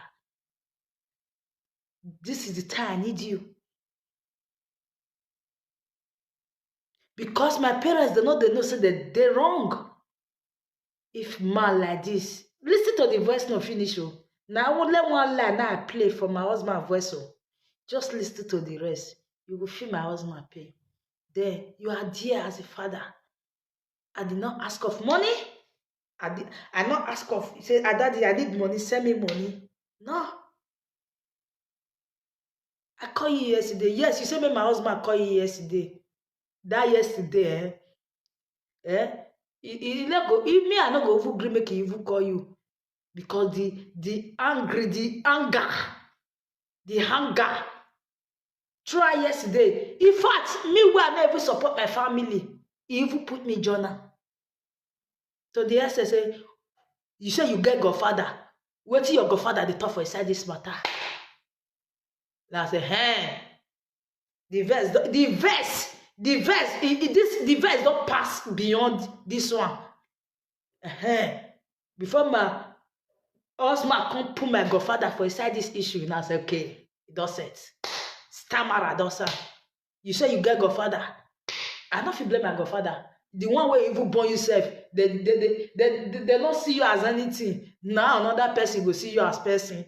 This is the time I need you. Because my parents, they know, they know say that they're wrong. If man like this, listen to the voice no finish. Oh. Now I won't let one line now I play for my husband voice. Oh. Just listen to the rest. You will feel my husband pain. Then you are there as a father. I did not ask of money. I did, I not ask of, say, ah, daddy, I need money, send me money. No. I call you yesterday. Yes, you say make my husband call you yesterday. That yesterday, eh? Eh? He, he, he not go, he, me, I not go even gree make he even call you. Because the, the angry, the anger, the hunger. Try yesterday. In fact, me wey I no even support my family, he even put me journal. To the extent say, you say you get godfather. Wetin your godfather dey talk for inside this matter? Now I say, hey, the verse, the verse, the verse, e, e, this, the verse don pass beyond this one. Ehen. Before my husband come put my godfather for inside this issue, now I say, okay, e don set. Stammerer don start. You say you get godfather. I no fit blame my godfather. The one wey even born you sef, they, they, they, they, they, they no see you as anything. Now another person go see you as person.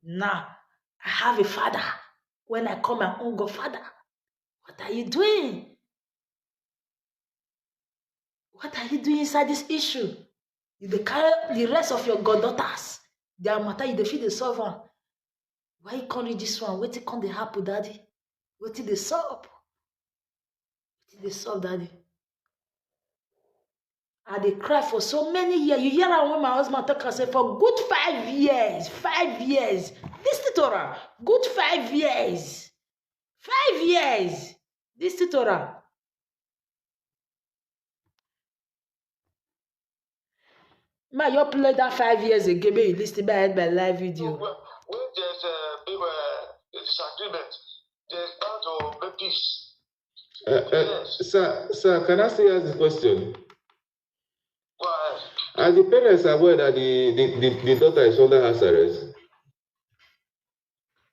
Now, I have a father. When I call my own godfather, what are you doing? What are you doing inside this issue? You dey carry the rest of your goddaughters. Their matter, you dey fit dey solve am. Why you come read this one? Wetin come dey happen, daddy? Wetin dey sup? Wetin dey sup, daddy? I dey cry for so many years. You hear am when my husband talk and say, for good five years, five years. Listen to her. Good five years. Five years. Listen to her. Ma, you play that five years again. May you listen by head by live video. When there's a big uh, disagreement, there's bound to be peace. Uh, uh, sir, sir, can I still ask the question? Go ahead. Are the parents aware that the, the, the, the daughter is under house arrest?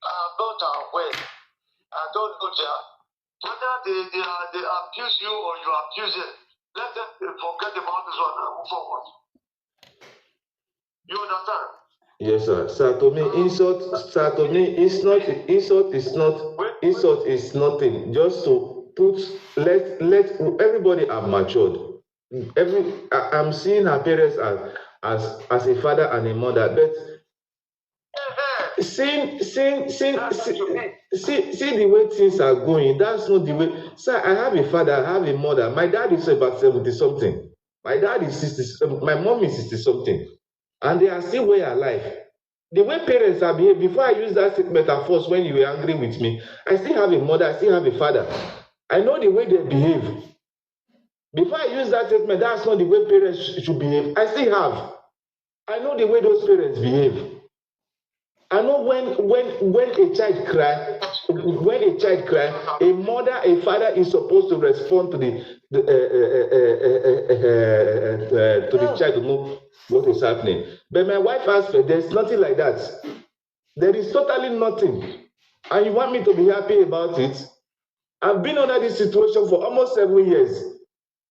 I'm not aware. I don't know their, whether they, they, are, they abuse you or you abuse them. Let them forget about this one and move forward. You understand? Yes, sir. Sir, to me, insult, sir, to me, it's not, insult is not, insult is nothing. Just to put, let, let everybody are matured. Every, I, I'm seeing her parents as, as, as a father and a mother, but seeing, seeing, seeing, see, see, see the way things are going. That's not the way. Sir, I have a father, I have a mother. My dad is about seventy something. My dad is sixty, my mom is sixty something. And they are still way alive. The way parents are behaving, before I use that statement at first when you were angry with me, I still have a mother, I still have a father. I know the way they behave. Before I use that statement, that's not the way parents sh- should behave. I still have. I know the way those parents behave. I know when when when a child cry, when a child cry, a mother, a father is supposed to respond to the, the uh, uh, uh, uh, uh, uh, uh, to the child to know what is happening. But my wife asked for, there's nothing like that. There is totally nothing. And you want me to be happy about it? I've been under this situation for almost seven years.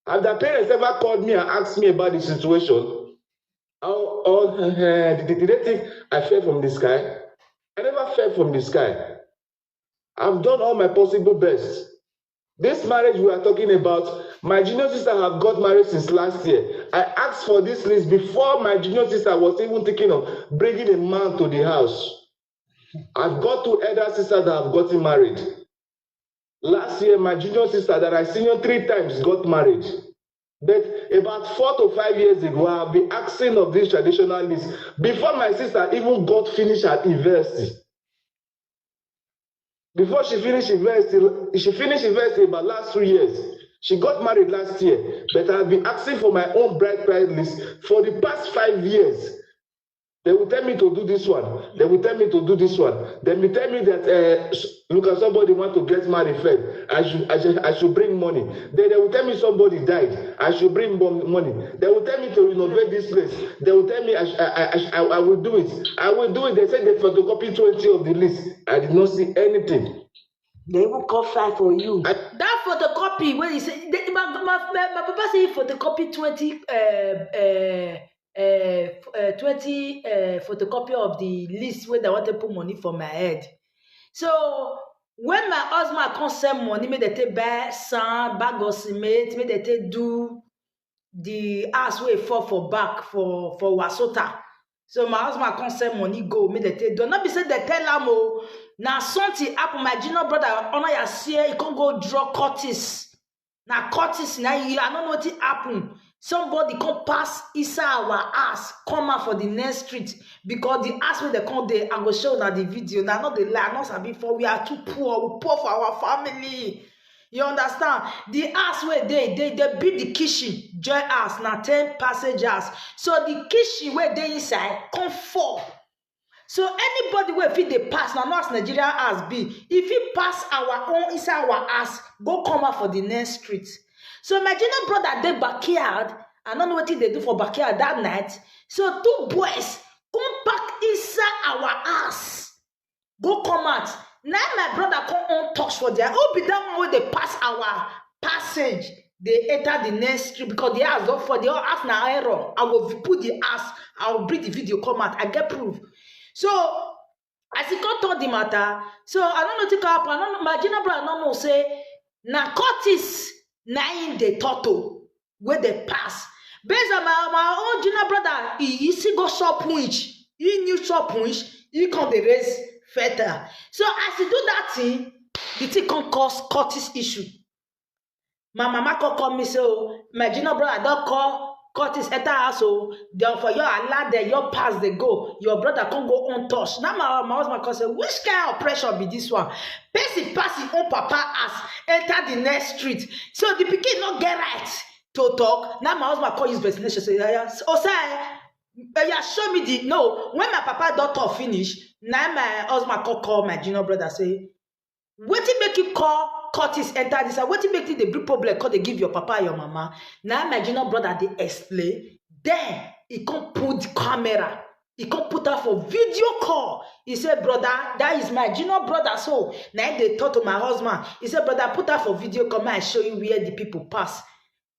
Have the parents ever called me and asked me about the situation? Or, or uh, did, did they think I fell from the sky? I never fell from the sky. I've done all my possible best. This marriage we are talking about, my junior sister have got married since last year. I asked for this list before my junior sister was even thinking of bringing a man to the house. I've got two elder sisters that have gotten married. Last year, my junior sister that I senior three times got married. But about four to five years ago, I have been asking of this traditional list before my sister even got finished at university. Before she finished university, she finished university about last three years. She got married last year, but I've been asking for my own bride price list for the past five years. They will tell me to do this one. They will tell me to do this one. They will tell me that uh, look at somebody want to get married first. I should, I should I should bring money. Then they will tell me somebody died. I should bring money. They will tell me to renovate this place. They will tell me I, I, I, I will do it. I will do it. They said they photocopy twenty of the list. I did not see anything. They even call five for you. I, that photocopy when you say they, my, my, my, my papa say he photocopy twenty uh, uh, uh, uh, twenty uh, photocopy of the list where they want to put money for my head. So when my husband come send money, make they take buy sand, bag of cement, make they take do the house wey fall for back for for Wasota. So my husband come send money go make they take do. Not be say they tell am o. Now something happen. My junior brother Onaya say he come go draw Curtis. Now Curtis now he I don't know what happen. Somebody come pass inside our house, come out for the next street because the house where they come there, I go show that the video. Now not the lie, not sabi for we are too poor. We poor for our family. You understand? The house where they they they build the kitchen, joy house, now ten passage house. So the kitchen where they inside come fall. So anybody where fit they pass now, not as Nigeria house be. If he pass our own inside our house, go come out for the next street. So my junior brother they backyard, I don't know what they do for backyard that night. So two boys come back inside our house. Go come out. Now my brother come on touch for there. Who be that one where they pass our passage? They enter the next street because the house don't for the house now error. I will put the house. I will bring the video come out. I get proof. So as he come talk the matter, so I don't know what happen. I don't know. My junior brother don't know say na Curtis na in the turtle where they pass. Based on my my own junior brother, he, he still go shop which He knew chop wish, he come dey raise fetter. So as he do that thing, the thing come cause Curtis issue. My mama come call me say, "Oh, my junior brother don call Curtis enter house o. Then for your allow there, your pass dey go. Your brother come go untouched." Now my, my husband come say, "Which kind of pressure be this one? Person pass his own papa house, enter the next street. So the pikin no get right to talk." Now my husband come use vaccination say, "Yeah, yeah. Osai, yeah, show me the, no." When my papa don talk finish, now my husband come call my junior brother say, "Wetin make you call Curtis enter this house? Wetin make you dey bring problem come dey give your papa and your mama?" Now my junior brother dey explain. Then he come put the camera. He come put her for video call. He say, "Brother, that is my junior brother." So now he dey talk to my husband. He say, "Brother, put her for video call. Make I show you where the people pass,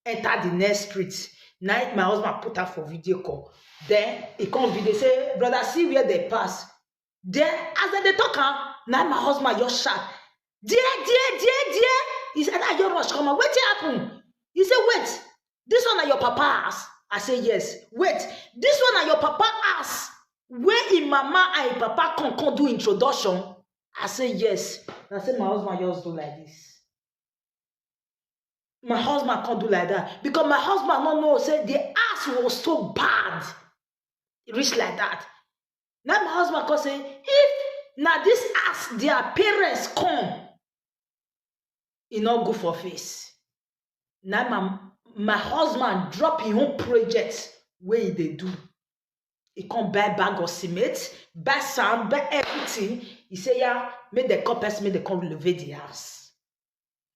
enter the next street." Now my husband put her for video call. Then he come video say, "Brother, see where they pass." Then as dem dey talk am, na my husband just shout, "There, there, there, there." He said, "I just rush come out. Wetin happen?" He said, "Wait, this one na your papa house?" I say, "Yes." "Wait, this one na your papa house wey im mama and im papa come, come do introduction?" I say, "Yes." Na say my husband just do like this. My husband can't do like that because my husband no know say the ass was so bad. It reached like that. Now my husband can say, if now this ass their parents come, e no go for face. Now my my husband drop his own project where they do. He come buy bag of cement, buy sand, buy everything. He say, "Yeah, make the coppers, make they come renovate the house."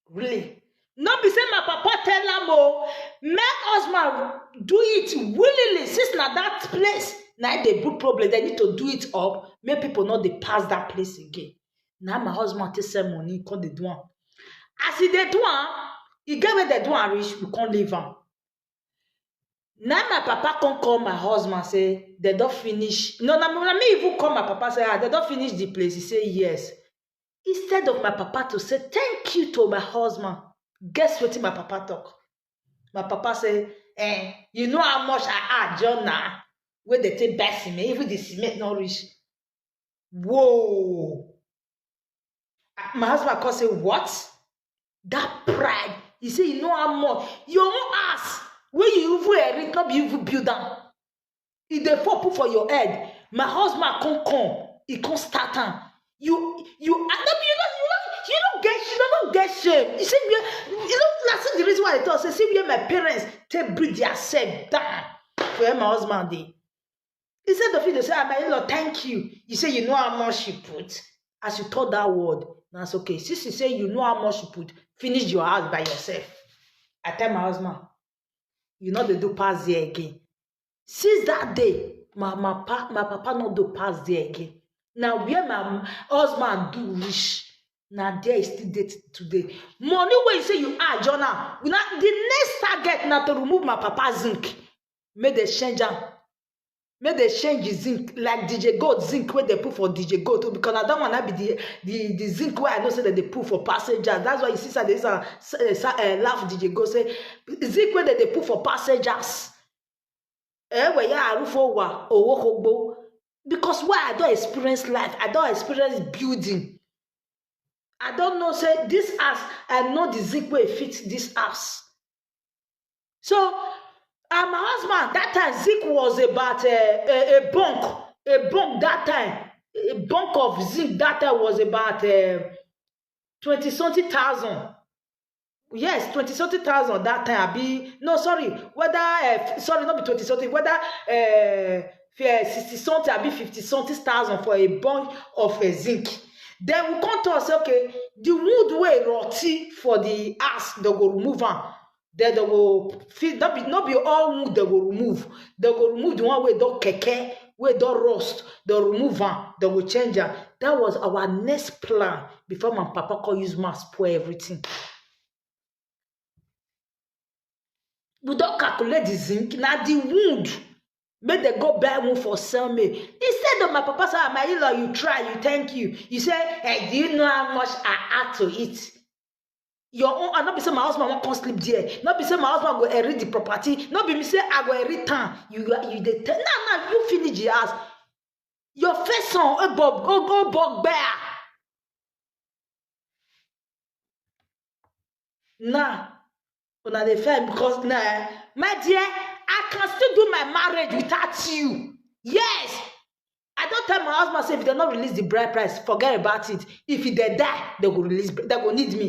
Really? No be say my papa tell am o. Make husband do it willingly, since na that place na dey bring problem. They need to do it up, make people not dey pass that place again. Now my husband take sell money, come dey do am. As he dey do am, he get where they do am reach, we can't leave am. Now my papa come call my husband, say they don't finish. No, na, na me even call my papa, say, "Ah, they don't finish the place." He say, "Yes." Instead of my papa to say thank you to my husband, guess what my papa talk? My papa say, "Eh, you know how much I add, John, now? Where they take buy cement, even the cement not reach." Whoa. Ah, my husband come say, "What?" That pride. He say, "You know how much? Your own ass, where you even inherit, not be even build down." If they fall put for your head, my husband come come, he come start am. You, you, I don't, you don't, you don't, you don't get, you don't get shame. You see, you, you know, that's the reason why I tell say, see where my parents take breed their self down for where my husband dey. Instead of you to say, "Ah, my in-law, thank you," you say, "You know how much you put?" As you thought that word, that's okay. Since you say you know how much you put, finish your house by yourself. I tell my husband, "You know they do pass there again." Since that day, my, my, pa, my papa not do pass there again. Now where my husband do reach, now there is still date today. Money where you say you are, Jonah, now the next target now to remove my papa zinc. Make they change am. Make they change the zinc, like D J Gold zinc where they put for D J Gold too, because na that one na be the, the, the zinc where I know say that they put for passengers. That's why you see say they say, uh, laugh D J Gold say, zinc where they, they put for passengers. Eh, where ya arufo wa, owo kogbo. Because why I don't experience life, I don't experience building. I don't know say this house, I know the zinc where fit this house. So, uh, my husband, that time zinc was about, uh, a, a bunk, a bunk that time, a bunk of zinc that time was about, uh, twenty something thousand. Yes, twenty something thousand that time. Abi, no, sorry, whether, uh, f-, sorry, not be twenty something, whether, uh, f-, uh, sixty something, abi fifty something thousand for a bunk of a zinc. Then we come to us, okay, the wood wey rotty for the ass, they go remove am. Then they go fit, not be, not be all wood they go remove. They go remove the one wey don keke, wey don rust. They remove am, they go change am. That was our next plan before my papa come use mass pour everything. We don't calculate the zinc, now the wood. Make they go buy one for sell me. Instead of my papa say, "Ah, my in-law, you try, you thank you." You say, "Hey, do you know how much I add to it?" Your own, and not be say my husband won't come sleep there. Not be say my husband go inherit the property. Not be me say I go inherit town. You, you, you dey tell. Now, now, you finish the house. Your face on, oh, Bob, oh, oh, Bob, bear. Now, una dey fear because na, eh, my dear, I can still do my marriage without you. Yes, I don tell my husband say if dem no release the bride price, forget about it. If e dey die, dem go release, dem go need me.